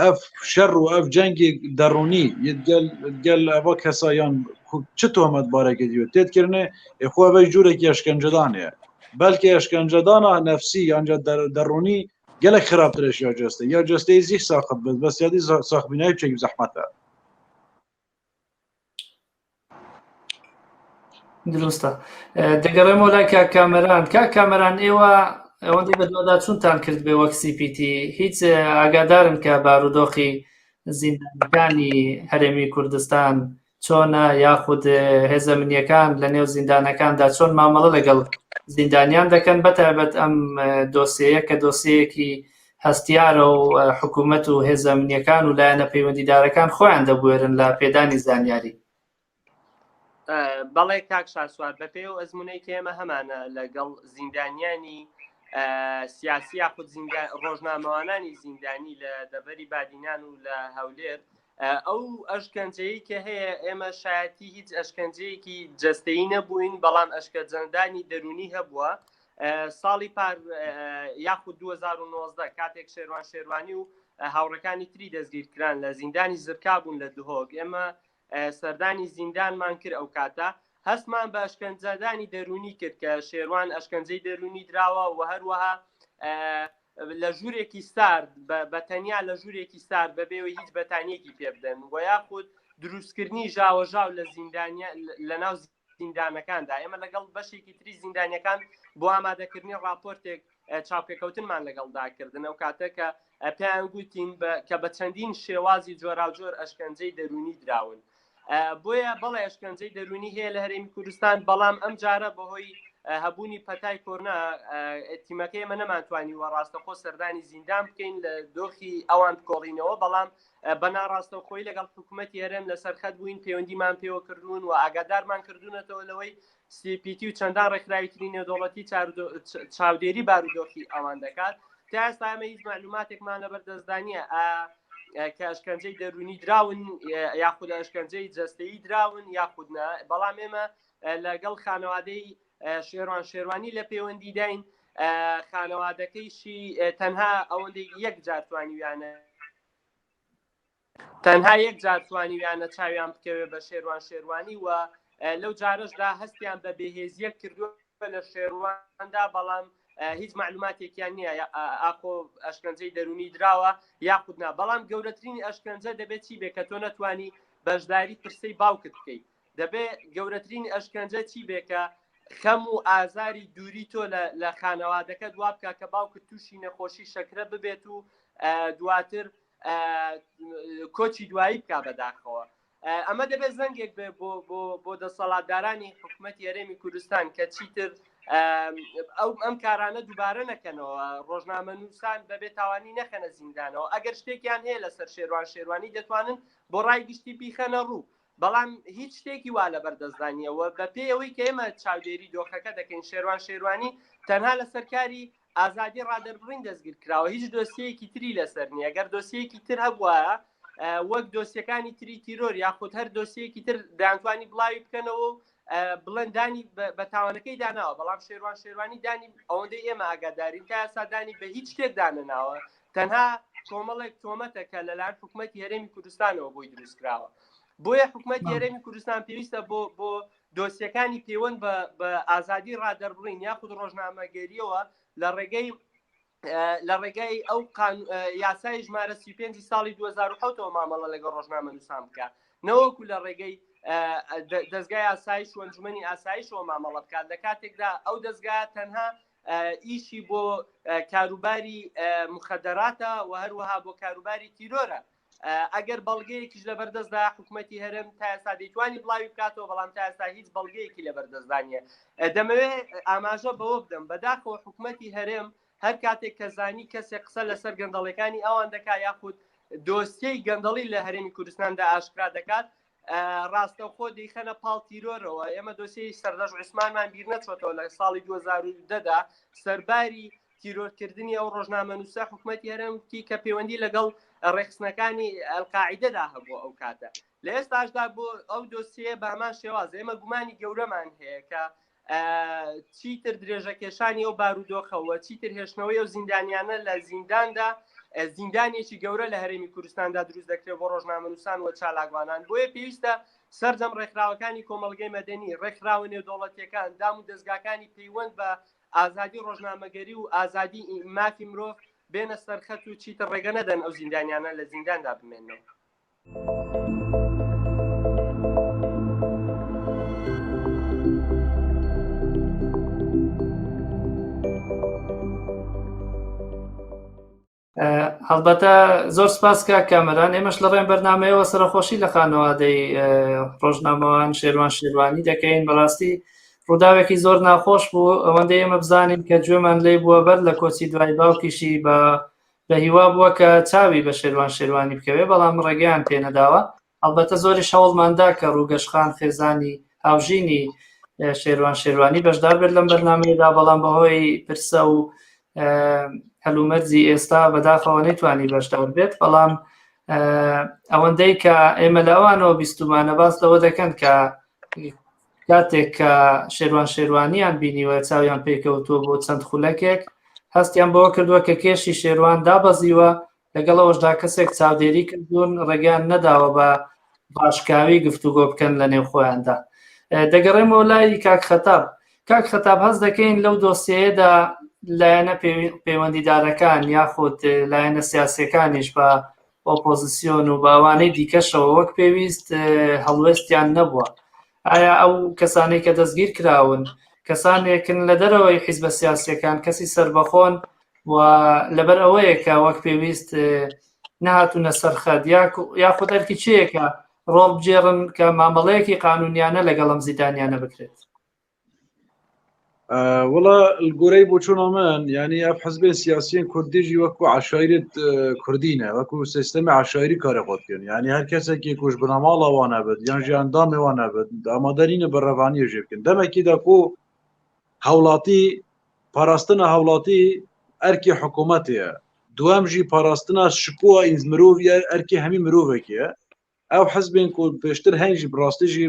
ئەف شەڕ و ئەف جەنگی دەڕوونی گەل گەل ئەوە کەسایان چ تۆمەت بارێکی دیوە تێتکردنێ خۆ ئەوەی جوورێکی ئەشکەنجەدانەیە بەلکە ئەشکەنجەدانە نەفسی یانجا دەڕوونی gelek خراپترش یا جەستە یا جەستەی زیح ساقط بێت بەس یادی ساخبینای بچێک زەحمەتە دروستە دەگەڕێمەوە لای کاک کامەران کاک کامەران ئێوە ئەوەندەی بەدواداچوونتان کرد بێ وەک CPT هیچ ئاگادارن کە بارودۆخی زیندانەکانی هەرێمی کوردستان چۆنە یاخود هێزە منیەکان لە نێو زیندانەکاندا چۆن مامەڵە لەگەڵ زیندانیان دەکەن بەتایبەت ئەم دۆسیەیە کە دۆسیەیەکی هەستیارە و حکوومەت و هێزە ئەمنییەکان و لایەنە پەیوەندیدارەکان خۆیان دەبوێرن لە پێدانی زانیاری. بەڵێ کاک شاسوار بەپێی ئەو ئەزمونەی کە ئێمە هەمانە لەگەڵ زیندانیانی سیاسی یاخود ڕۆژنامەوانانی زیندانی لە دەڤەری بادینان و لە هەولێر ئەو ئەشکەنجەیە کە هەیە ئێمە شایەتی هیچ ئەشکەنجەیەکی جەستەیی نەبووین بەڵام ئەشکەجەندانی دەرونی هەبووە ساڵی پار یاخود 2019 کاتێک شێروان شێروانی و هاوڕەکانی تری دەستگیرکران لە زیندانی زرکا بوون لە دهۆک ئێمە سەردانی زیندانمان کرد ئەو کاتە هەستمان بە ئەشکەنجەدانی دەرونی کرد کە شێروان ئەشکەنجەی دەرونی دراوە و هەروەها لە ژوورێکی سارد بە تەنیا لە ژوورێکی سارد بەبێەوە هیچ بەتانیەکی پێ بدەن و یاخود دروستکردنی ژاوەژاو لە زیندانیا لە ناو زیندانەکاندا ئێمە لەگەڵ بەشێکی تری زیندانیەکان بۆ ئامادەکردنی راپۆرتێک چاوپێکەوتنمان لەگەڵدا کردن ئەو کاتە کە پێیان گوتین کە بە چەندین شێوازی جۆراوجۆر ئەشکەنجەی دەرونی دراون بۆیە بەڵێ ئەشکەنجەی دەرونی هەیە لە هەرێمی کوردستان بەڵام ئەم جارە بەهۆی هەبوونی پەتای کۆرنا تیمەکەی ئێمە نەمانتوانی وە ڕاستەخۆ سەردانی زیندان بکەین لە دۆخی ئەوان بکۆڵینەوە بەڵام بە ناڕاستەوخۆی لەگەڵ حکوومەتی هەرێم لەسەر خەت بووین پەیوەندیمان پێوە کردوون و ئاگادارمان کردوونەتەوە لەوەی CPT و چەندان ڕێکخراوی تری نێودەوڵەتی چاودێری بارودۆخی ئەوان دەکات تا ئێستا ئێمە هیچ معلوماتێکمان لەبەر دەستدا نییە. کە ئەشکەنجەی دەروونی دراون یاخود ئەشکەنجەی جەستەیی دراون یاخود نا بەڵام ئێمە لەگەڵ خانەوادەی شێروان شێروانی لە پەیوەندیداین خانەوادەکەیشی تەنها ئەوەندەی یەک جار توانیویانە تەنها یەک جار توانیویانە چاویان بکەوێ بە شێروان شێروانی و لەو جارەشدا هەستیان بە بێهێزیەک کردووە لە شێرواندا بەڵام هیچ معلوماتێکیان نییە ئاخۆ ئەشکەنجەی دەرونی دراوە یاخود نا بەڵام گەورەترین ئەشکەنجە دەبێت چی بێ کە تۆ نەتوانی بەشداری پرسەی باوکت بکەیت دەبێ گەورەترین ئەشکەنجە چی بێ کە خەم و ئازاری دووری تۆ لە خانەوادەکەت وا بکە کە باوکت تووشی نەخۆشی شەکرە ببێت و دواتر کۆچی دوایی بک بەداخەوە ئەمە دەبێت زەنگێک بێ بۆ بۆ بۆ دەسەڵاتدارانی حکوومەتی هەرێمی کوردستان کە چیتر ئەو ئەم کارانە دووبارە نەکەنەوە ڕۆژنامە نووسان بەبێ تاوانی نەخەنە زیندانەوە ئەگەر شتێکیان هەیە لەسەر شێروان شێروانی دەتوانن بۆ ڕای گشتی بیخەنە ڕوو بەڵام هیچ شتێکی وا لەبەر دەستدا نییە و بەپێی ئەوەی کە ئێمە چاودێری دۆخەکە دەکەین شێروان شێروانی تەنها لەسەر کاری ئازادی ڕادەربڕین دەستگیر کراوە هیچ دۆسیەیەکی تری لەسەر نییە گەر دۆسیەیەکی تر هەبووە وەک دۆسیەکانی تری تیرۆر یاخود هەر دۆسیەکی تر دەیانتوانی بڵاوی بکەنەوە و بڵێن دانی بە تاوانەکەی داناوە بەڵام شێروان شێروانی دانی ئەوەندەی ئێمە ئاگادارین تا ئێستا دانی بە هیچ شتێک دانەناوە تەنها کۆمەڵێک تۆمەتە کە لەلایەن حکوومەتی هەرێمی کوردستانەوە بۆی دروست کراوە بۆیە حکوومەتی هەرێمی کوردستان پێویستە بۆ بۆ دۆسیەکانی پەیوەند بە بە ئازادی ڕادەربڕین یاخود ڕۆژنامەگەریەوە لە ڕێگەی لە ڕێگای ئەو یاسای ژمارە 35 ساڵی 2007ەوە مامەڵە لەگەڵ ڕۆژنامە نووسان بکە نەوەکو لە ڕێگەی دەستگای ئاسایش و ئەنجومەنی ئاسایشەوە مامەڵە بکات لە کاتێکدا ئەو دەستگا تەنها ئیشی بۆ کاروباری مخدراتە و هەروەها بۆ کاروباری تیرۆرە ئەگەر بەڵگەیەکیش لەبەردەستدا حکوومەتی هەرێم تا ئێستا دەیتوانی بڵاوی بکاتەوە بەڵام تا ئێستا هیچ بەڵگەیەکی لەبەردەستدا نییە دەمەوێت ئاماژە بەوە بدەم بەداخەوە حکوومەتی هەرێم هەر کاتێک کە زانی کەسێک قسە لەسەر گەندەڵەکانی ئەوان دەکات یاخود دۆسیەی گەندەڵی لە هەرێمی کوردستاندا ئاشکرا دەکات ڕاستەوخۆ دەیخەنە پاڵ تیرۆرەوە ئێمە دۆسیەی سەردەش عوسمانمان بیر نەچۆتەوە لە ساڵی 2010 دا سەرباری تیرۆرکردنی ئەو ڕۆژنامەنووسە حکوومەتی هەرێم وتی کە پەیوەندی لەگەڵ ڕێکخستنەکانی ئەلقاعیدەدا هەبوو ئەو کاتە لە ئێستاشدا بۆ ئەو دۆسیە بە هەمان شێواز ئێمە گومانی گەورەمان هەیە کە چیتر درێژەکێشانی ئەو بارودۆخەوە چیتر هێشتنەوەی ئەو زیندانیانە لە زینداندا زیندانێکی گەورە لە هەرێمی کوردستاندا دروست دەکرێت بۆ ڕۆژنامەنووسان و چالاکوانان بۆیە پێویستە سەرجەم ڕێکخراوەکانی کۆمەڵگەی مەدەنی ڕێکخراوە نێودەوڵەتیەکان دام و دەستگاکانی پەیوەند بە ئازادی ڕۆژنامەگەری و ئازادی مافی مرۆڤ بێنە سەرخەت و چیتر ڕێگە نەدەن ئەو زیندانیانە لە زینداندا بمێنەوە. هەڵبەتە زۆر سپاس کاک کامەران ئێمەش لە ڕێن بەرنمەیەوە سەرەخۆشی لە خانەوادەی ڕۆژنامەوان شێروان شێروانی دەکەین بەڕاستی ڕووداوێکی زۆر ناخۆش بوو ئەوەندەی ئێمە بزانین کە گوێمان لێی بووە بەر لە کۆچی دوای باوکیشی بە بە هیوا بووە کە چاوی بە شێروان شێروانی بکەوێ بەڵام ڕێگەیان پێنەداوە هەڵبەتە زۆریش هەوڵماندا کە ڕووگەشخان خێزانی هاوژینی شێروان شێروانی بەشدار بێت لەم بەرنمەیەدا بەڵام بەهۆی پرسە و هەلومەرجی ئێستا بەداخەوە نەیتوانی بەشدار بێت بەڵام ئەوەندەی کە ئێمە لە ئەوانەوە بیستومانە باس لەوە دەکەن کە کاتێک کە شێروان شێروانیان بینیوە چاویان پێکەوتووە بۆ چەند خولەکێک هەستیان بەوە کردووە کە کێشی شێروان دابەزیوە لەگەڵ ئەوەشدا کەسێک چاودێری کردوون ڕێگەیان نەداوە بە ڕاشکاوی گفتوگۆ بکەن لە نێو خۆیاندا دەگەڕێمەوە لای کاک خەتاب کاک خەتاب هەست دەکەین لەو دۆسیەیەدا لایەنە پەیوەندیدارەکان یاخود لایەنە سیاسەکانیش بە ئۆپۆزیسیۆن و باوانەی دیکەشەوە وەک پێویست هەڵوێستیان نەبووە ئایا ئەو کەسانەی کە دەستگیر کراون کەسانێکن لە دەرەوەی حیزبە سیاسیەکان کەسی سربەخۆن و لەبەر ئەوەیە کە وەک پێویست نەهاتوونە سەرخەت یاخود ئەرکی چیەکە ڕۆڵ بگێڕن کە مامەڵەیەکی قانونیانە لەگەڵ ئەم زیدانیانە بکرێت؟ وڵا گۆرەی بۆچوونە من ینی ئەف حزبێن سیاسیین کوردیژی وەکو عشایرت کوردینە وەکو سیستەمی عشایری کارە خۆ بکەن ینی هەر کەسێکی کوش بنەماڵە وانە بێت یان ژیان دامێ وانە بێت ئامادەرینە بە ڕەوانیە ژێ بکەن دەمێکی داکو هەوڵاتی پاراستنە هاوڵاتی ئەرکی حکوومەتەیە. دووەم ژی پاراستنا شکووە ئینز مرۆڤ ئەرکی هەمی مرۆڤێکیە ئەو حزبێن کو پێشتر هەین ژی بڕاستی ژی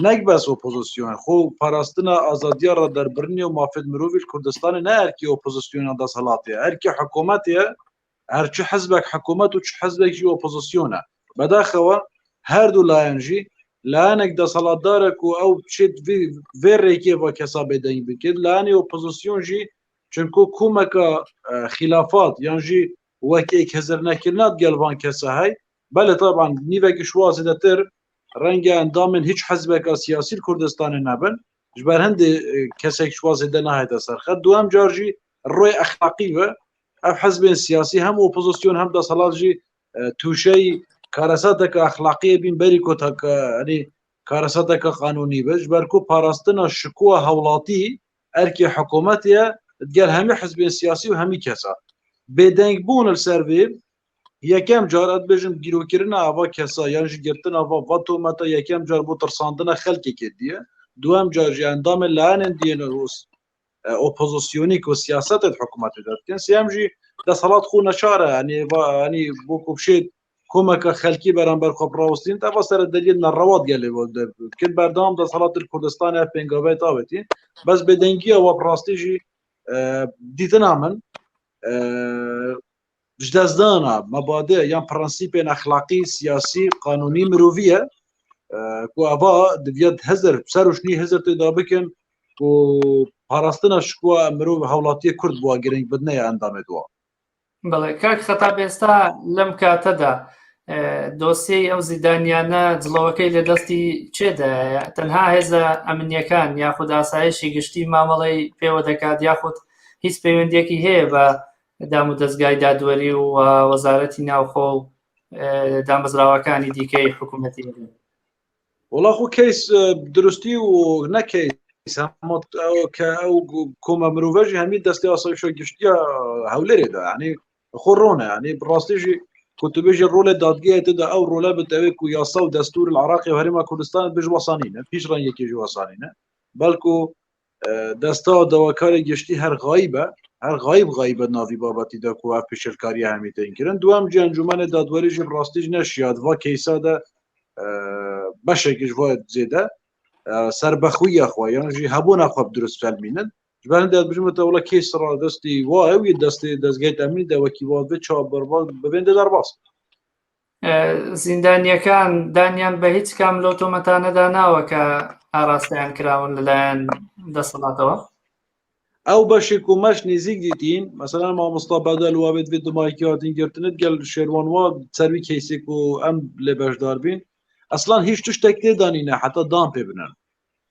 نەک بەس ئۆپۆزیسیۆن خۆ پاراستنا ئازادیە ڕە دەربڕنی و مافێت مرۆڤی کوردستانی نە ئەرکی ئۆپۆزیسیۆنە دەسەڵاتێ ئەرکی حکوومەتێ هەر چ حزبێک حکوومەت و چ حزبێک ژی ئۆپۆزیسیۆنە بەداخەوە هەردوو لایەن ژی لایەنێک دەسەڵاتدارە و ئەو بچێت vê rêkê va kesa bêdeng bikir لایەنی ئۆپۆزیسیۆن ژی چونکو کومەکە خلافات یان ژی وەک ێک هزر نەکردنات گەل van کەسە هەی بەلێ تەبعەن نیڤێکیش وا زێدەتر ڕەنگە ئەندامên هیچ حزبێکا سیاسی li Kurdistanê nebin ji ber hindê kesek ji wa zêde nahête ser xet duem car jî rê exlaqî ve ev hizbên siyasî hem opozisyon hem deselat jî tûşeyî karesateke exlaqiyê bîn berî ku yanî karesateke qanûnî be ji ber ku parastina şikowa hewlatî erkê hikûmetê ye digel hemî hizbên siyasî û hemî kesa bêdengbûn li ser vê Yekem car ez dibêjim gîrokirina ava kesa yan jî girtina va va tometa yekem car bo tirsandina xelkê diye. Duem car jî endamên layenên diyên opozisyonî ku siyasetê di hikûmetê de dikin. Sêyem jî desthilat xwe neçar e yanî va yanî bo ku bişêt komeke xelkî beramber xwe birawestîn eva serederiyên nerewa gelê dikin berdewam desthilat li Kurdistanê ev pêngaveyê tavêtî. Bes bêdengiya wa bi rastî jî dîtina min Ji destdana mebade yan prensîpên exlaqî, siyasî, qanûnî, mirovî ye ku eva diviyat hizir ser û şinî hizir tê da bikin ku parastina şikwa mirov hewlatiyê Kurd bûa giring bidine ya endamê dua. بەڵێ کاک خەتاب ئێستا لەم کاتەدا دۆسیەی ئەو زیدانیانە جڵەوەکەی لە دەستی چێدایە تەنها هێزە ئەمنیەکان یاخود ئاسایشی گشتی مامەڵەی پێوە دەکات یاخود هیچ پەیوەندیەکی هەیە بە دامودەزگای دادوەری و وەزارەتی ناوخۆ و دامەزراوەکانی دیکەی حکوومەتی هەرێم. وەڵا خۆ کەیس درستی و نە کەیس کە ئەو کۆمە مرۆڤەژی هەمی دەستی ئاسایشە گشتیە هەولێرێدا ینی خۆ ڕۆنە ینی بڕاستیژی کوتبێژی ڕۆلە دادگەیە تێدا ئەو ڕۆلە بتەوێت و یاسا و دەستور العراقی و هەرێما کوردستان بژ وەسانینە هیچ ڕەنگێکی وەسانینە بەڵکو دەستا داواکاری گشتی هەر غایبە هەر غایب غایبە ناوی بابەتی دا کو ئەف پێشێلکاریە هەمی تێن kirin دوام جی ئەنجومەنê دادوەری jî bi rastî jî neşiya di va keysa de beşekî ji va zêde serbexwiya xwe yan jî hebûna xwe bi dirust felmînin ji ber hindê ez bijim te wela keys ra destî wa ew yê destê dezgehê temîn de wekî wa vê ça bibên de derbas زیندانیەکان دانیان بە هیچ کام لەو تۆمەتانەدا ناوە کە ئاراستەیان کراون لەلایەن دەسەڵاتەوە؟ ئەو بەشێک و مەش نزیک دیتین مەسەلەن مامۆستا بەدەل وابێت vê دمایکی هاتین گرتنت گەل شێروان وا سەروی کەیسێک و ئەم لێ بەشدار بین ئەسڵان هیچ تشتێک تێدانینە حتا دان پێ بنن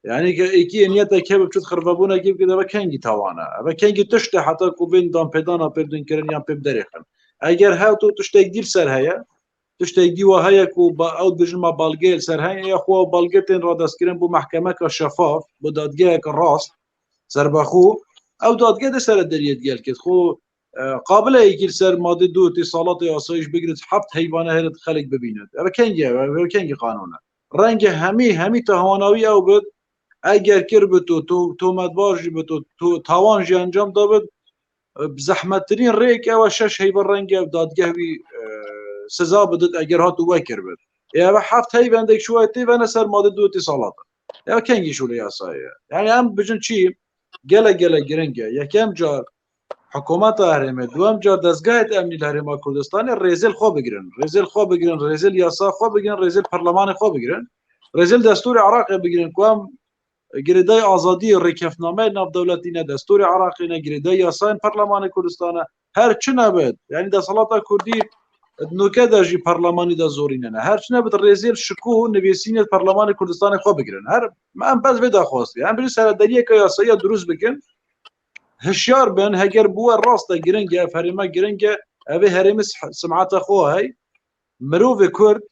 یعنی کە ئێکی نیەتێک هەبێ بچێت خرڤەبوونێکی بکرد ئەوە کەنگی تاوانە ئەوە کەنگی تشتە حتا کو بین دان پێدانا پێ بدن کردن یان پێ بدەرێخن ئەگەر هاتوو تشتێک دیر سەر هەیە تشتێک دیوە هەیە کو بە ئەو بژمە بەڵگەیل سەر هەیە یاخوا بەڵگە تێن ڕادەستکردن بۆ محکەمەکە شەفاف بۆ دادگایەکە ڕاست سەربەخۆ ئەو دادگە دە سەرە دەریەت گەل کرد خۆ قابلە یەکی سەر مادە دوو تی ساڵاتی ئاسایش بگرێت حەفت هەیوانە هێرت خەلک ببینێت ئەوە کەنگی ئەوە کەنگی قانونە ڕەنگە هەمی هەمی تاواناوی ئەو بێت ئەگەر کرد بێت و تۆ تۆمەتبارژی بێت و تۆ تاوانژی ئەنجام دابێت زەحمەتترین ڕێک ئەوە شەش هەیبە ڕەنگە دادگەوی سزا بدت ئەگەر هات و وای کرد بێت ئێوە حەفت هەیبەندێک شوای تێبەنە سەر مادە دوو ساڵاتە ئەوە کەنگی شو لە یاسایە یعنی ئەم بژن چی گەلە گەلە گرنگە یەکەم جار حکوومەتە هەرێمێ دووەم جار دەستگایت ئەمنی لە هەرێما کوردستانی ڕێزل خۆ بگرن ڕێزل خۆ بگرن ڕێزل یاسا خۆ بگرن ڕێزل پەرلەمانی خۆ بگرن ڕێزل دەستوری عراقی بگرن کوام گرێدای ئازادی ڕێککەفتنامەی ناودەولەتی نە دەستوری عراقی نە گرێدای یاسایان پەرلەمانی کوردستانە هەر چ نەبێت یعنی دەسەڵاتە کوردی نوکە دەژی پەرلەمانی دا زۆری نەنە هەر چ نەبێت ڕێزیل شکو و نوێسینێت پەرلەمانی کوردستانی خۆ بگرن هەر ئەم بەس بێ داخواستی ئەم بری سەرە دەریەکە یاساییە دروست بکەن هشیار بن هەگەر بووە ڕاستە گرنگە هەرێمە گرنگە ئەبێ هەرێمە سمعاتە خۆ هەی مرۆڤ کورد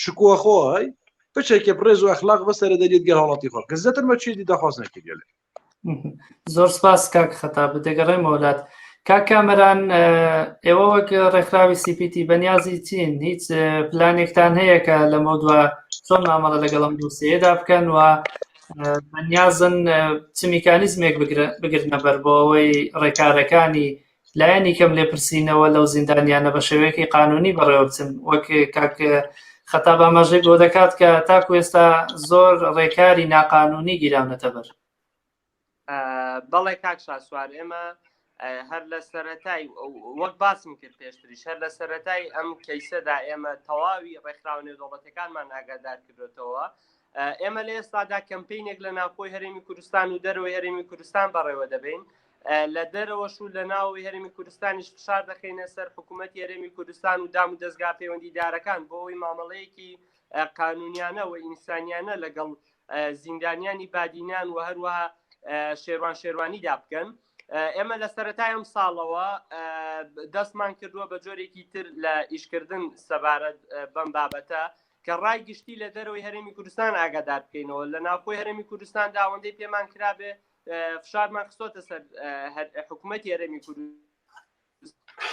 شکووە خۆ هەی بچێکێ ڕێز و ئەخلاق بەسەرە دەریت گەر هاوڵاتی خۆ گزەتر مە چیدی داخواست نەکردێ زۆر سپاس کاک خەتاب دەگەڕێمەوە لات کاک کامەران ئێوە وەک ڕێکخراوی سیپیتی بەنیازی چین هیچ پلانێکتان هەیە کە لەمە دووە چۆن مامەڵە لەگەڵم دووسەیەدا بکەن و بەنیازن چ میکانیزمێک بگرنە بەر بۆ ئەوەی ڕێکارەکانی. لایەنی کەم لێپرسینەوە لەو زیندانیانە بە شێوەیەکی قانونی بەڕێوە بچن وەک کاک خەتاب ئاماژەی بۆ دەکات کە تاکو ئێستا زۆر ڕێکاری ناقانونی گیراونەتە بەر. بەڵێ کاک شاسوار ئێمە هەر لە سەرەتای وەک باسم کرد پێشتریش هەر لە سەرەتای ئەم کەیسەدا ئێمە تەواوی ڕێکخراوە نێودەوڵەتەکانمان ئاگادار کردوێتەوە ئێمە لە ئێستادا کەمپینێک لە ناوخۆی هەرێمی کوردستان و دەرەوەی هەرێمی کوردستان بەڕێوە دەبین لە دەرەوەش و لە ناوەوەی هەرێمی کوردستانیش فشار دەخەینە سەر حکوومەتی هەرێمی کوردستان و دام و دەستگا پەیوەندیدارەکان بۆ ئەوەی مامەڵەیەکی قانونیانە و ئینسانیانە لەگەڵ زیندانیانی بادینان و هەروەها شێروان شێروانیدا بکەن. ئێمە لە سەرەتای ئەم ساڵەوە دەستمان کردووە بە جۆرێکی تر لە ئیشکردن سەبارەت بەم بابەتە کە ڕای گشتی لە دەرەوەی هەرێمی کوردستان ئاگادار بکەینەوە لە ناوخۆی هەرێمی کوردستان داوەندەی پێمان کرابێ فشارمان خستۆتە سەر حکوومەتی هەرێمی کوردستان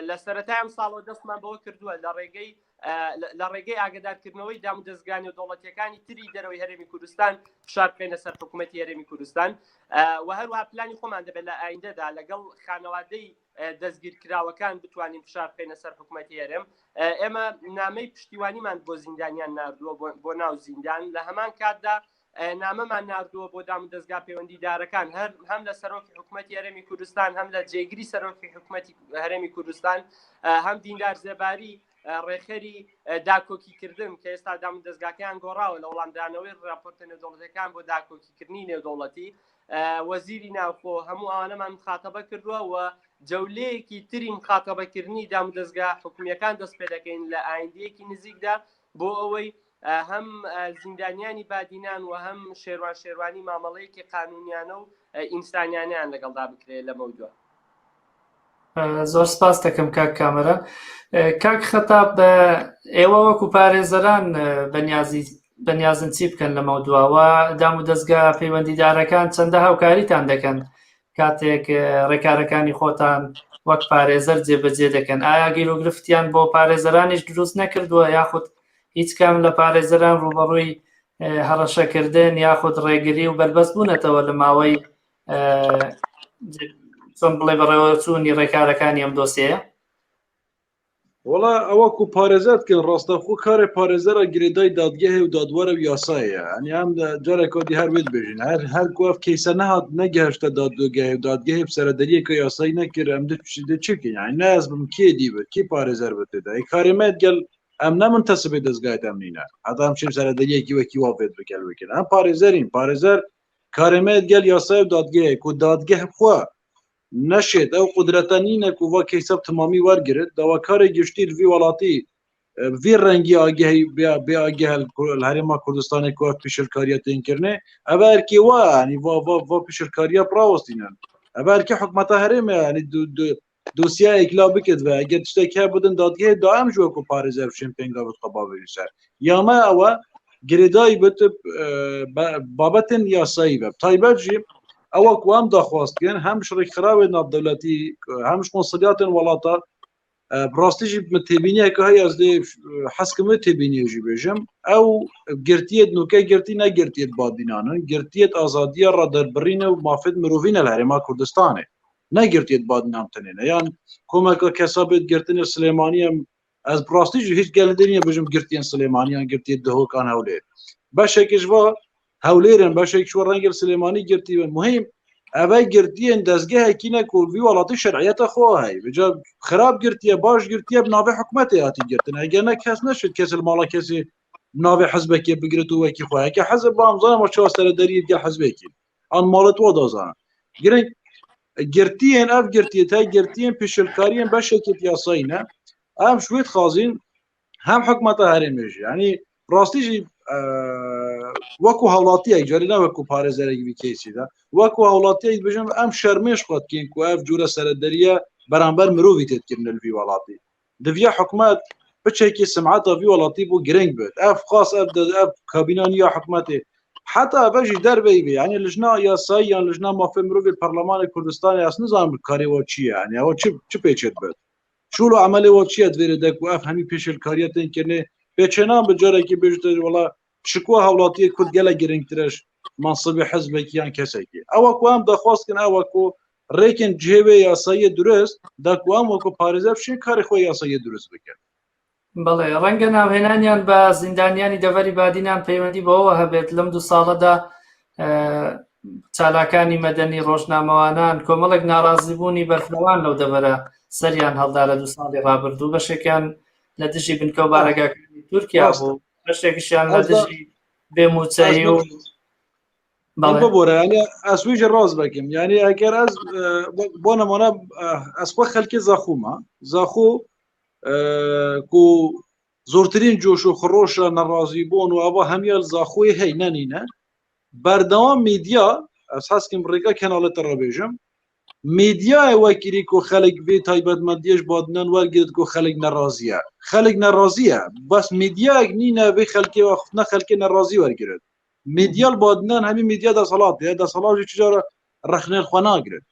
لە سەرەتای ئەم ساڵەوە دەستمان بەوە کردووە لە ڕێگەی لە ڕێگەی ئاگدارکردنەوەی دام و دەستگانی و دەوڵەتیەکانی تری دەرەوەی هەرێمی کوردستان فشار بخەینە سەر حکوومەتی هەرێمی کوردستان و هەروەها پلانی خۆمان دەبێت لە ئایندەدا لەگەڵ خانەوادەی دەستگیرکراوەکان بتوانین فشار بخەینە سەر حکوومەتی هەرێم ئێمە نامەی پشتیوانیمان بۆ زیندانیان ناردووە بۆ ناو زیندان لە هەمان کاتدا نامەمان ناردووە بۆ دام و دەستگا پەیوەندیدارەکان هەر هەم لە سەرۆکی حکوومەتی هەرێمی کوردستان هەم لە جێگری سەرۆکی حکوومەتی هەرێمی کوردستان هەم دیندار زێباری ڕێکخەری داکۆکیکردن کە ئێستا دام و دەستگاکەیان گۆڕاوە لە وەڵامدانەوەی راپۆرتە نێودەوڵەتەکان بۆ داکۆکیکردنی نێودەوڵەتی وەزیری ناوخۆ هەموو ئەوانەمان مخاتەبە کردووە و جەولەیەکی تری مخاتەبەکردنی دام و دەستگا حکومیەکان دەست پێ دەکەین لە ئایندەیەکی نزیکدا بۆ ئەوەی هەم زیندانیانی بادینان و هەم شێروان شێروانی مامەڵەیەکی قانونیانە و ئینسانیانیان لەگەڵدا بکرێت لەمەودوا. زۆر سپاس دەکەم کاک کامەران. کاک خەتاب ئێوە وەکو پارێزەران بەنیازی بەنیازن چی بکەن لەمە دواوە دام و دەستگا پەیوەندیدارەکان چەندە هاوکاریتان دەکەن کاتێک ڕێکارەکانی خۆتان وەک پارێزەر جێبەجێ دەکەن ئایا گیروگرفتیان بۆ پارێزەرانیش دروست نەکردووە یاخود هیچ کام لە پارێزەران ڕوبەڕووی هەڕەشەکردن یاخود ڕێگری و بەربەست بوونەتەوە لە ماوەی چۆن بڵێ بەڕێوەچوونی ڕێکارەکانی ئەم دۆسیەیە؟ وەڵا ئەوە کو پارێزەر دکەن ڕاستەوخۆ کارێ پارێزەرە گرێدای دادگەهێ و دادوەرە و یاسایە ئەنی ئەم جارێکۆ دی هەر وێت بێژین هەر هەر کو ئەف کەیسە نەهات نەگەهشتە دادگەهێ و دادگەهێ سەرەدەریەکە یاسایی نەکرد ئەم دە چ بکەین یعنی ناز بم کێ دی بێت کی پارێزەر بێت ئەی کارێ مەت گەل ئەم نە منتەسبێ دەزگای تەمنینە هەتا ئەم چیم سەرەدەریەکی وەکی وا بێت بکەل بکەن ئەم پارێزەرین پارێزەر کارێ مەت گەل یاسای و دادگەیە کو دادگەه بخوا نەشێت ئەو قودرەتە نینە کو ڤا کەیسە تمامی وەرگرت داواکارێ گشتی ڤی وڵاتی ڤی ڕەنگی ئاگەهی بێ ئاگەه هەرێما کوردستانێ کو ئەف پیشلکاریە تێن کرنێ ئەڤ ئەرکێ وا ینی ڤا ڤا ڤا پیشلکاریە پڕاوەستینن ئەڤ ئەرکێ حکومەتە هەرێمە ینی دۆسیایەک لا بکرد و ئەگەر تشتێک هەیە بدن دادگەهێ دایم ji وەکو پارێزەر بچێن پێنگاوت خە باوێژ سەر یامە ئەوە گرێدای بت بابەتن یاسایی بە تایبەت ژی ئەوە کوام داخواستکردن هەمش ڕێکخراوێ ناودەولەتی هەمش قۆنسلیاتن وڵاتە ڕاستیژی تێبینیەکە هەیە ئەس لێ حەزکەم تێبینیەژی بێژم ئەو گرتیت نوکە گرتی نەگرتیت بادینانن گرتیت ئازادیە ڕادەربڕینە و مافێت مرۆڤینە لە هەرێما کوردستانێ نەگرتیت بادینان تەنێنە یان کۆمەکە کەسا بێت گرتنە سلێمانیە ئەس بڕاستی ژی هیچ گەل دنیە بژم گرتیان سلێمانیان گرتیت دهۆکان هەولێر بەشێکش بۆ هەولێرن بەشێک شوە ڕەنگە سلێمانی گرتی بن مهم ئەوە گرتیên دەستگەهێکی نەکۆ وی وڵاتی شەرعیەتە خۆ هەی بجا خراپ گرتیە باش گرتیە بناوێ حکومەتێ هاتی گرتن ئەگەر نە کەس نەشت کەس لە ماڵە کەسی ناوێ حزبێکێ بگرێت و وەکی خۆیەکە حەزب بام زانم چۆ سەر دەری گە حزبێکی ئەم ماڵت وە دەزانن گرنگ گرتیên ev girtiye te girtiyên pişilkariyên beşekê piyasayî ne em ji wê dixwazîn hem hikûmeta herêmê jî yanî rastî jî wekû hewlatiyek carê ne wekû parêzerek vî keysî de wekû hewlatiyek dibêjim em şermê ji xwe dikîn ku ev cûre serederiye beramber mirovî tê dikirin li vî welatî diviya hikûmet biçekî simeta vî welatî bû giring bit ev xas ev ev kabîna ya hikûmetê heta ev jî derveyî bê yanî lijna yasayî yan lijna mafê mirovê parlemanê Kurdistanê ez nizanim karê we çi ye yanî ew çi çi pêçê dibit şûl û emelê we çi ye divêrê de ku ev hemî pêşelkariye tên kirinê pêçênan bi carekî bêjite wela şikwa hewlatiyê Kurd gelek giringtir e. مەنسبی حزبێکی یان کەسێکی. ئەوە کو ئەم داخواز کن ئەوە کو رێکن جهێ یاساییە دروست دا کو ئەم وەکو پارێزەر بشین کاری خۆی یاساییە دروست بکەن. بەڵێ ڕەنگە ناوهێنانیان بە زیندانیانی دەڤەری بادینان پەیوەندی بەوەوە هەبێت لەم دوو ساڵەدا چالاکانی مەدەنی ڕۆژنامەوانان کۆمەڵێک ناڕازیبوونی بەرفرەوان لەو دەڤەرە سەریان هەڵدا لە دوو ساڵی ڕابردوو بەشێکیان لە دژی بنکە و بارەگاکانی تورکیا بوو بەشێکیشیان لە دژی بێ مووچەیی و ببورە یعنی ئەسویژ ڕاست بکەم یعنی ئەگەر ئەس بۆ نمونە ئەس خۆ خەلکی زاخومە زاخۆ کو زۆرترین جۆش و خڕۆشە نەڕازی بوون و ئەوە هەمیە زاخۆی هەی نەنینە بەردەوام میدیا ئەس حەسکم ڕێگا کەناڵە تەڕە بێژم میدیای وەکیری کو خەلک vê taybetmendiyê ji Badinan wergirt ku xelk nerazî ye. Xelk nerazî ye. Bes medyayek nîne vê xelkê axiftina xelkê nerazî wergirit. Medya li Badinan hemî medya desthilatê ye. Desthilat jî çi cara rexneyên xwe nagirin.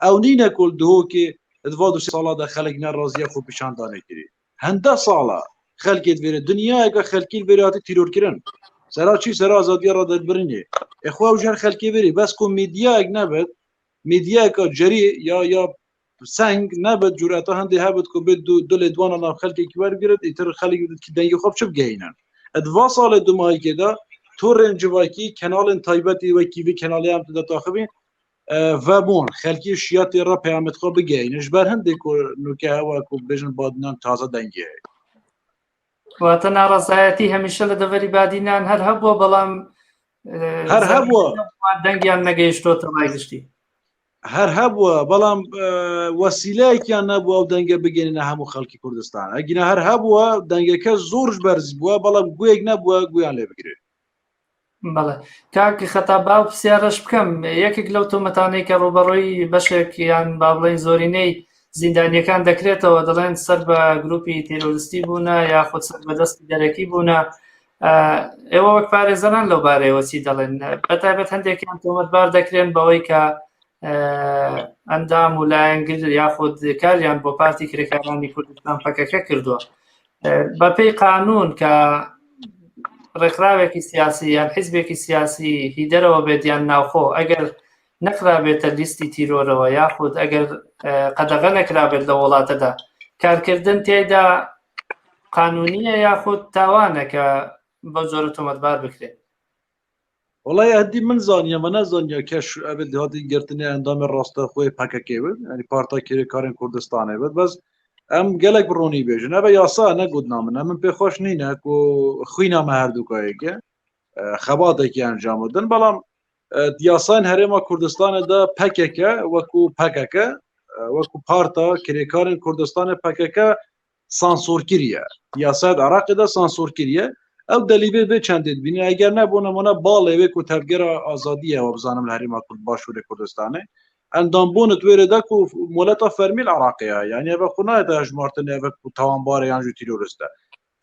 Ew nîne ku li Duhokê di va du sê sala de xelk nerazî ye xwepêşandanê kirî. Hende sala xelkê di vêre dinyayeke xelkî li vêre hatî tîrorkirin. Sera çî sera azadiya raderbirînê. Ê xwe ew ji her xelkê vêrî. Bes ku medyayek nebit medyayeka cerî ya ya seng nebit cûreta hindê hebit ku bê du du lêdwana nav xelkekî werbigirit îtir xelk ki dengê xwe bi çi bigehînin. Di va salê du mahîkê de torên civakî kenalên taybetî wekî vî kenalê em tu de taxivîn vebûn xelkî şiya tê re peyamê xwe bigehînin ji ber hindê ku nûke hewa ku bêjin badinan taze dengê heye. واتە ناڕەزایەتی هەمیشە لە دەڤەری بادینان هەر هەبووە بەڵام هەر هەبووە دەنگیان نەگەیشتۆتە ڕای گشتی هەر هەبووە بەڵام وەسیلەیەکیان نەبووە ئەو دەنگە بگەێنە هەموو خەڵکی کوردستان ئەگینا هەر هەبووە دەنگەکە زۆرش بەرز بووە بەڵام گوێک نەبووە گویان لێ بگرێت بەڵێ کاک خەتا با پرسیارەش بکەم یەکێک لەو تۆمەتانەی کە ڕوبەڕووی بەشێک یان با بڵێن زۆرینەی زیندانیەکان دەکرێتەوە دەڵێن سەر بە گروپی تێرۆریستی بوونە یاخود سەر بە دەستی دەرەکی بوونە ئێوە وەک پارێزەران لەو بارەیەوە چی دەڵێن بەتایبەت هەندێکیان تۆمەتبار دەکرێن بەوەی کە ئەندام و لایەنگر یاخود کاریان بۆ پارتی کرێکارانی کوردستان پەکەکە کردووە بەپێی قانون کە ڕێکخراوێکی سیاسی یان حیزبێکی سیاسی هی دەرەوە بێت یان ناوخۆ ئەگەر نەخرابێتە لیستی تیرۆرەوە یاخود ئەگەر قەدەغە نەکرابێت لە وڵاتەدا کارکردن تێدا قانونیە یاخود تاوانە کە بەو جۆرە تۆمەتبار بکرێت وڵی هەدی من زانیە مە نەزانیە کەش ئەبێت هاتی گرتنی ئەندامی ڕاستە خۆی پەکەکەی بێت ینی پارتا کرێکارên کوردستانێ بێت بەس ئەم gelek ڕۆنی بێژن ئەبە یاسا نەگوت نامنە من پێ خۆش نینە کو خوینامە هەردووکایەکە خەباتێکی ئەنجام بدەن بەڵام یاسان هەرێما کوردستانەدا پەکەکە وەکو پەکەکە وەکو پارتا کرێکارên کوردستانە پەکەکە سانسۆرکریە یاسای عراقیدا سانسۆرکریە ئەو دەلیبێ بێ چەندێت بینی ئەگەر نەبوو نمونە باڵێ وێک و تەڤگەرا ئازادیە وە بزانم لە هەرێما کورد باشوورێ کوردستانێ ئەندام بوونت وێرە دەک و مۆلەتا فەرمی لە عراقیە یعنی ئەvە خو نایەتە هەژمارتن ئەvە تاوانبارە یان ژی تیرۆرستە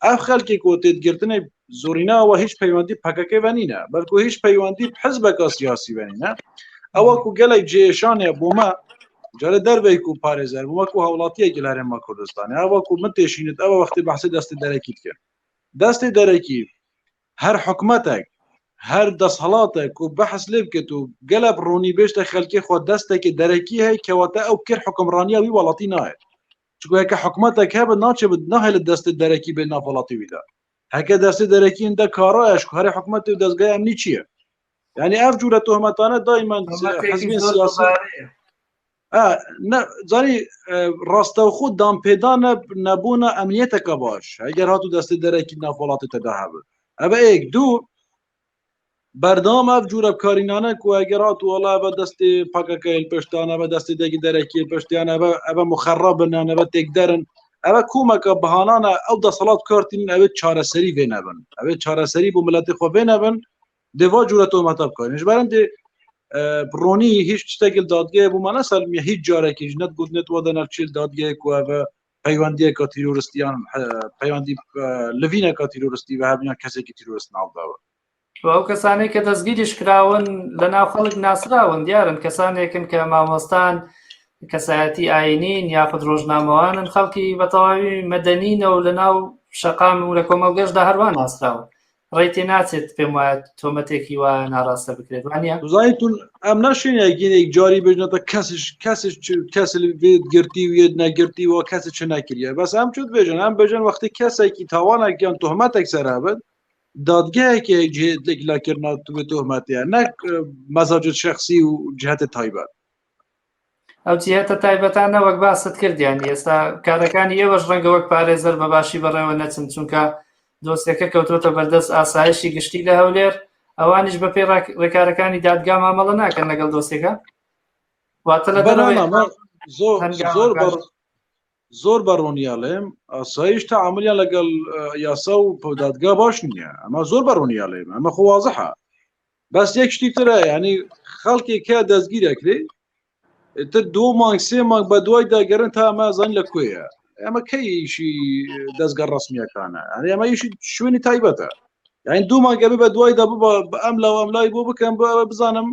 ئەف خەلکی کو تێت گرتنێ زۆرینە ئەوە هیچ پەیوەندی پەکەکە بە نینە بەلکو هیچ پەیوەندی حزبەکە سیاسی بە نینە ئەوە کو گەلێک جێشانێ بۆمە جارە دەربەی کو پارێزەر بوومە کو هاوڵاتیەکی لە هەرێما کوردستان ئەوە کو من تێشینت ئەوە وەختی بەحسی دەستی دەرەکی کرد دەستی دەرەکی هەر حکومەتێک هەر دەسهڵاتێک و بەحس لێ بکێت و گەلە ڕوونی بێشتە خەلکی خۆ دەستێکی دەرەکی هەیە کەواتە ئەو کرد حکومڕانیا وی وڵاتی نایەت چونکە هەکە حکومەتێک هەبێت ناچێت ناهێلێت دەستی دەرەکی بێت ناو وڵاتی ویدا هەکە دەستی دەرەکی هندە کارایش هەرێ حکومەت و دەستگای ئەمنی چییە یعنی ئەف جورە تۆهمەتانە دایما حزبی سیاسی زانی ڕاستەوخۆ دامپێدانە نەبوونە ئەمنیەتەکە باش ئەگەر هاتو دەستی دەرەکی ناو وڵاتی تەدا هەبێت ئەبە یەک دوو بەردەوام ئەف جورە بکارینانە کو ئەگەر هات وڵا بە دەستی پەکەکەیل پشتانە بە دەستی دەگی دەرەکی پشتیان ئەبە ئەبە مخەڕەبن ئەبە تێکدەرن ئەوە کومەکە بەهانانە ئەو دەسەڵات کارتین ئەوێت چارەسەری vê nebin ئەوێت چارەسەری بۆ ملەتی خۆ vê nebin دێوا جورە تۆمەتە بکارین ji ber hindê ڕۆنی هیچ شتێک دادگەیە بۆ مانە سەلمیە هیچ جارێکیش نەتگوت نەتوە دەنەرچیل دادگەیە کو ئەvە پەیوەندیەکە تیرۆرستیان پەیوەندی لڤینەکە تیرۆرستی بە هەبیان کەسێکی تیرۆرست ناوداوە ئەو کەسانەی کە دەستگیریش کراون لە ناو خەڵک ناسراون دیارن کەسانێکن کە مامۆستان کەسایەتی ئاینین یاخود ڕۆژنامەوانن خەڵکی بە تەواوی مەدەنینە و لە ناو شەقام و لە کۆمەڵگەشدا هەروان ناسراون. ڕێی تێ ناچێت پێم وایە تۆمەتێکی وا ناڕاستە بکرێت وانە زانیتون ئەم ناشێنە گینێک جاری بژنەتە کەسش کەسش کەس بێت گرتی و یەت نەگرتی و کەس چ نەکریە بەس ئەم چوت بێژن ئەم بێژن وەختی کەسێکی تاوانێکیان تهمەتێک سەرابن دادگایەکی لێکلاکردنا تهمەتیان نەک مەزاجت شخصی و جهت تایبەت ئەو جیهەتە تایبەتانە وەک باست کردیان ئێستا کارەکانی ئێوەش ڕەنگە وەک پارێزەر بە باشی بەڕێوە نەچن چونکە دۆسیەکە کەوتۆتە بەردەست ئاسایشی گشتی لە هەولێر ئەوانیش بەپێی ڕێکارەکانی دادگا مامەڵە ناکەن لەگەڵ دۆسیەکە واتە لە دەرەوەی زۆر زۆر زۆر بە ڕوونیاڵێم ئاسایش تەعاملیان لەگەڵ یاسا و دادگا باش نییە ئەمە زۆر بە ڕوونیاڵێم ئەمە خۆ وازحە بەس یەک شتی ترە ینی خەڵکێک کە دەستگیر ئەکرێ تر دوو مانگ سێ مانگ بە دوای داگەرن تا ئەمە زان لە کوێیە ئەمە کەی ئیشی دەستگە ڕسمیەکانە ئەمە ئیشی شوێنی تایبەتە یعنی دوو مانگە بە دوایدا ببە ئەم لاو ئەم لای بۆ بکەم بۆ ئەوە بزانم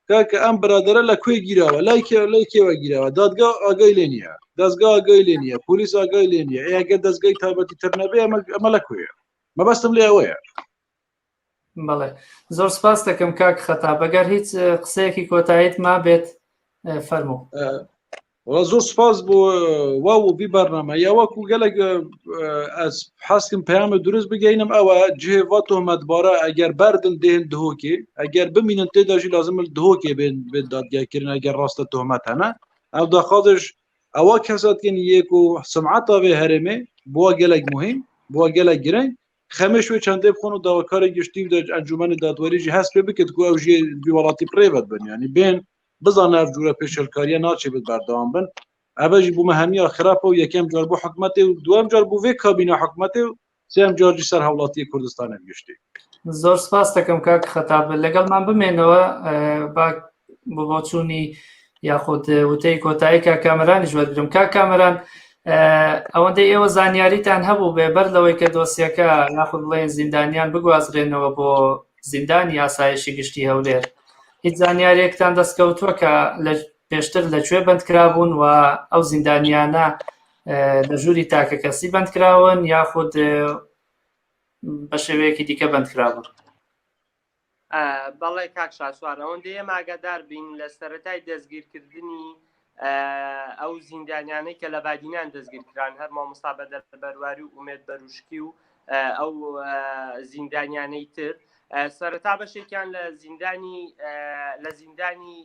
کاکە ئەم برادرە لە کوێ گیراوە لای کێ لای کێوە گیراوە دادگا ئاگای لێ نییە دەستگا ئاگای لێ نییە پۆلیس ئاگای لێ نییە ئەگەر دەستگای تایبەتی تر نەبێ ئەمە لە کوێیە مەبەستم لێ ئەوەیە بەڵێ زۆر سپاس دەکەم کاک خەتا بەگەر هیچ قسەیەکی کۆتاییت ما بێت فەرموو وڵا زۆر سپاس بۆ وا و بی بەرنامە یا وەکو گەلک ئەس حەسکم پەیامە دروست بگەینم ئەوە جێ وا تۆمەتبارە ئەگەر بەردن دێن دهۆکێ ئەگەر بمینن تێداژی لازم دهۆکێ بێن بێن دادگاکردن ئەگەر ڕاستە تۆمەت هەنە ئەو داخوازش ئەوە کەساتکن یەک و سمعەتا vê herêmê بووە gelek muhim بووە gelek gireng خەمێش وێ چەندێ بخۆن و داواکاری گشتی و ئەنجومەنی دادوەری jî هەست پێ بکرد ku ew jî vî welatî birêve dibin yanî bên bizane ev cûre pêşelkariye naçê bit berdewam bin eve jî bû me hemiya xirap û yekem car bû hikûmetê û duem car bû vê kabîna hikûmetê û سێم car jî ser hewlatiyê Kurdistanê bi giştî. زۆر سپاس دەکەم کاک خەتاب لەگەڵمان بمێنەوە با بۆ بۆچوونی یاخود وتەی کۆتایی کاک کامەرانیش وەرگرم کاک کامەران ئەوەندەی ئێوە زانیاریتان هەبوو بێ بەر لەوەی کە دۆسیەکە یاخود بڵێن زیندانیان بگوازرێنەوە بۆ زیندانی ئاسایشی گشتی هەولێر هیچ زانیاریەکتان دەستکەوتووە کە لە پێشتر لە کوێ بەند کرابوون و ئەو زیندانیانە لە ژووری تاکەکەسی بەند کراون یاخود بە شێوەیەکی دیکە بەند کرابوون؟ بەڵێ کاک شاسوار ئەوەندەی ئێمە ئاگادار بین لە سەرەتای دەستگیرکردنی ئەو زیندانیانەی کە لە بادینان دەستگیر کران هەر مامۆستا بەدەر بەرواری و ئومێد بەروشکی و ئەو زیندانیانەی تر سەرەتا بەشێکیان لە زیندانی لە زیندانی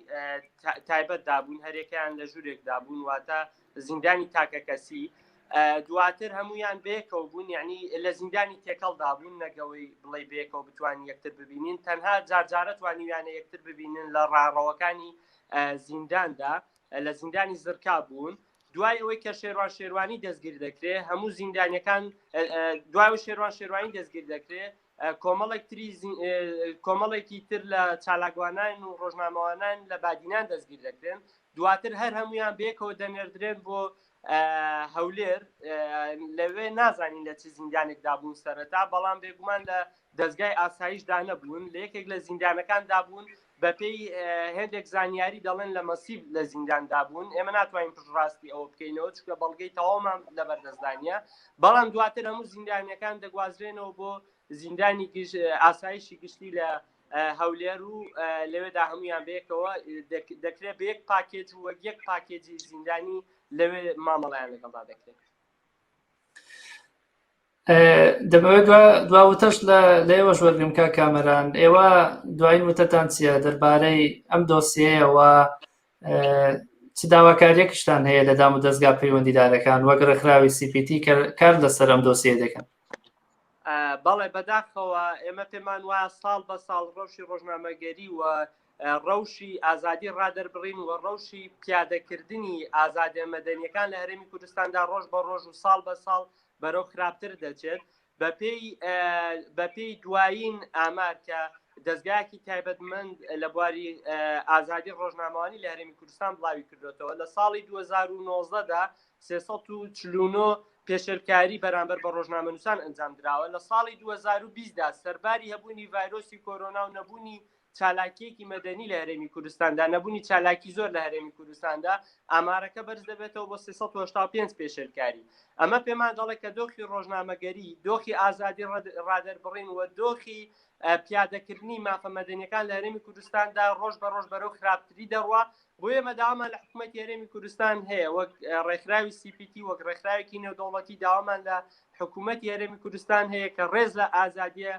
تایبەت دابوون هەرێکیان لە ژوورێک دابوون واتە زیندانی تاکەکەسی دواتر هەمویان بەیەکەوە بوون یعنی لە زیندانی تێکەڵدا بوون نەگەوەی بڵێ بەیەکەوە بتوانین یەکتر ببینین تەنها جارجارە توانیویانە یەکتر ببینن لە ڕاڕەوەکانی زینداندا لە زیندانی زرکا بوون دوای ئەوەی کە شێروان شێروانی دەستگیر دەکرێت هەموو زیندانیەکان دوای شێروان شێروانی دەستگیر دەکرێت کۆمەڵێک تری کۆمەڵێکی تر لە چالاکوانان و ڕۆژنامەوانان لە بادینان دەستگیر دەکرێن دواتر هەر هەمویان بێکەوە دەنێردرێن بۆ هەولێر لەوێ نازانین لە چ زیندانێکدا بوون سەرەتا بەڵام بێگومان لە دەستگای ئاسایشدا نەبوون لە یەکێک لە زیندانەکاندا بوون بەپێی هێندێک زانیاری دەڵێن لە مەسیب لە زینداندا بوون ئێمە ناتوانین پشتڕاستی ئەوە بکەینەوە چونکە بەڵگەی تەواومان لەبەردەستدا نییە بەڵام دواتر هەموو زیندانیەکان دەگوازرێنەوە بۆ زیندانی ئاسایشی گشتی لە هەولێر و لەوێدا هەمویان بەیەکەوە دەکرێت بە یەک پاکێج و وەک یەک پاکێجی زیندانی لەوێ مامەڵیان لەگەڵدا دەکرێت. دەمەوێت دوا وتەش لە لێوەش وەرگرم کاک کامەران ئێوە دوایین وتەتان چییە دەربارەی ئەم دۆسیەیەوە چ داواکاریەکشتان هەیە لە دام و دەستگا پەیوەندیدارەکان وەک ڕێکخراوی CPT کە کار لەسەر ئەم دۆسیە دەکەن؟ بەڵێ بەداخەوە ئێمە پێمان وایە ساڵ بە ساڵ ڕەوشی ڕۆژنامەگەری و ڕەوشی ئازادی ڕادەربڕین و ڕەوشی پیادەکردنی ئازادیە مەدەنیەکان لە هەرێمی کوردستاندا ڕۆژ بە ڕۆژ و ساڵ بە ساڵ بەرەو خراپتر دەچێت بەپێی بەپێی دوایین ئامار کە دەستگایەکی تایبەتمەند لە بواری ئازادی ڕۆژنامەوانی لە هەرێمی کوردستان بڵاوی کردوێتەوە لە ساڵی 2019 دا 349 پێشێلکاری بەرامبەر بە ڕۆژنامەنووسان ئەنجام دراوە لە ساڵی 2020 دا سەرباری هەبوونی ڤایرۆسی کۆرۆنا و نەبوونی چالاکیەکی مەدەنی لە هەرێمی کوردستاندا، نەبوونی چالاکی زۆر لە هەرێمی کوردستاندا، ئامارەکە بەرز دەبێتەوە بۆ 385 پێشێلکاری. ئەمە پێمان دەڵێ کە دۆخی ڕۆژنامەگەری، دۆخی ئازادی ڕادەربڕین و دۆخی پیادەکردنی مافە مەدەنیەکان لە هەرێمی کوردستاندا ڕۆژ بە ڕۆژ بەرەو خراپتری دەڕوا. بۆ ئێمە داوامان لە حکوومەتی هەرێمی کوردستان هەیە وەک ڕێکخراوی CPT، وەک ڕێکخراوێکی نێودەوڵەتی داوامان لە حکوومەتی هەرێمی کوردستان هەیە کە ڕێز لە ئازادیە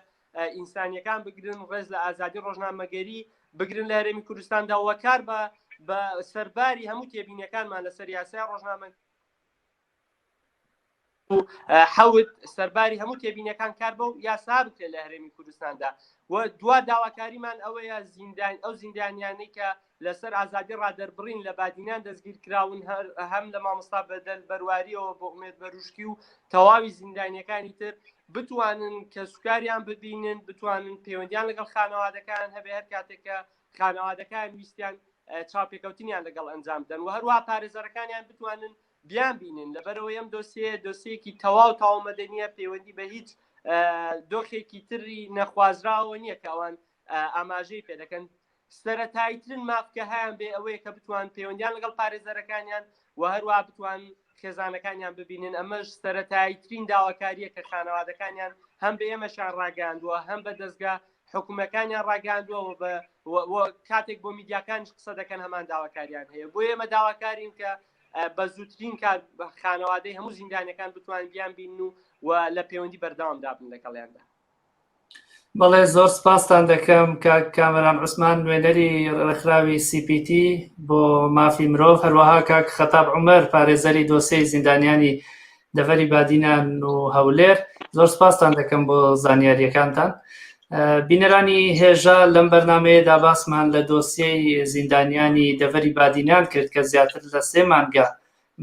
ئینسانیەکان بگرن، ڕێز لە ئازادی ڕۆژنامەگەری بگرن لە هەرێمی کوردستاندا و کار بە بە سەرباری هەموو تێبینیەکانمان لەسەر یاسای ڕۆژنامە حەوت سەرباری هەموو تێبینەکان کار بەو یاسا بکرێت لە هەرێمی کوردستاندا. و دوا داواکاریمان ئەوەیە زیندان ئەو زیندانیانەی کە لەسەر ئازادی ڕادەربڕین لە بادینان دەستگیر کراون، هەم لە مامۆستا بەدەل بەرواریەوە بۆ ئومێد بەروشکی و تەواوی زیندانیەکانی تر، بتوانن کە سوکاریان ببینن، بتوانن پەیوەندیان لەگەڵ خانەوادەکان هەبێ هەر کاتێک کە خانەوادەکان ویستیان چاوپێکەوتنیان لەگەڵ ئەنجام بدەن، و هەروە پارێزەرەکانیان بتوانن بیان بینن. لەبەرەوەی ئەم دۆسیە دۆسیەکی تەواو تەواو مەدەنیە، پەیوەندی بە هیچ دۆخێکی تری نەخوازراوە نییە کە ئەوان ئاماژەی پێ دەکەن. سەرەتاییترین ماف کە هەیان بێ ئەوەیە کە بتوان پەیوەندیان لەگەڵ پارێزەرەکانیان و هەروە بتوان خێزانەکانیان ببینن. ئەمەش سەرەتاییترین داواکاریە کە خانەوادەکانیان هەم بە ئێمەشان ڕاگەیاندووە، هەم بە دەستگا حکومەکانیان ڕاگەاندووە و کاتێک بۆ میدیاکانیش قسە دەکەن هەمان داواکاریان هەیە. بۆ ئێمە داواکارین کە بە زووترین کات خانەوادەی هەموو زیندانەکان بتوان بیان بین و و لە پەیوەندی بەردەوام دابن لەگەڵیاندا. بەڵێ، زۆر سپاستان دەکەم کاک کامەران عوسمان، نوێنەری ڕێکخراوی CPT بۆ مافی مرۆڤ، هەروەها کاک خەتاب عومەر، پارێزەری دۆسیەی زیندانیانی دەڤەری بادینان و هەولێر. زۆر سپاستان دەکەم بۆ زانیاریەکانتان. بینەرانی هێژا، لەم بەرنمەیەدا باسمان لە دۆسیەی زیندانیانی دەڤەری بادینان کرد کە زیاتر لە 3 مانگە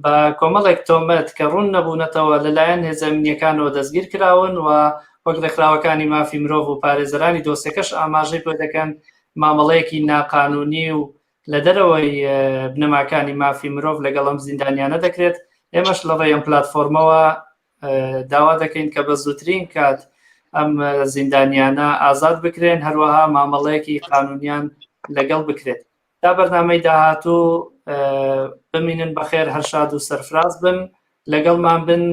بە کۆمەڵێک تۆمەت کە ڕوون نەبوونەتەوە لەلایەن هێزە ئەمنییەکانەوە دەستگیر کراون و وەک ڕێکخراوەکانی مافی مرۆڤ و پارێزەرانی دۆسیەکەش ئاماژەی پێ دەکەن مامەڵەیەکی ناقانونی و لە دەرەوەی بنەماکانی مافی مرۆڤ لەگەڵ ئەم زیندانیانە دەکرێت. ئێمەش لە ڕێی ئەم پلاتفۆرمەوە داوا دەکەین کە بە زووترین کات ئەم زیندانیانە ئازاد بکرێن، هەروەها مامەڵەیەکی قانونیان لەگەڵ بکرێت. تا بەرنامەی داهاتوو بمینن بەخێر، هەر شاد و سەرفراز بن، لەگەڵمان بن،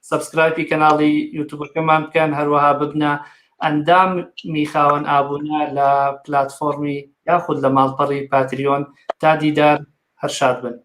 subscribe ی کەناڵی یوتوبەکەمان بکەن، هەروەها ببنە ئەندامی خاوەن ئابوونە لە پلاتفۆرمی یاخود لە ماڵپەڕی Patreon. تا دیدار، هەر شاد بن.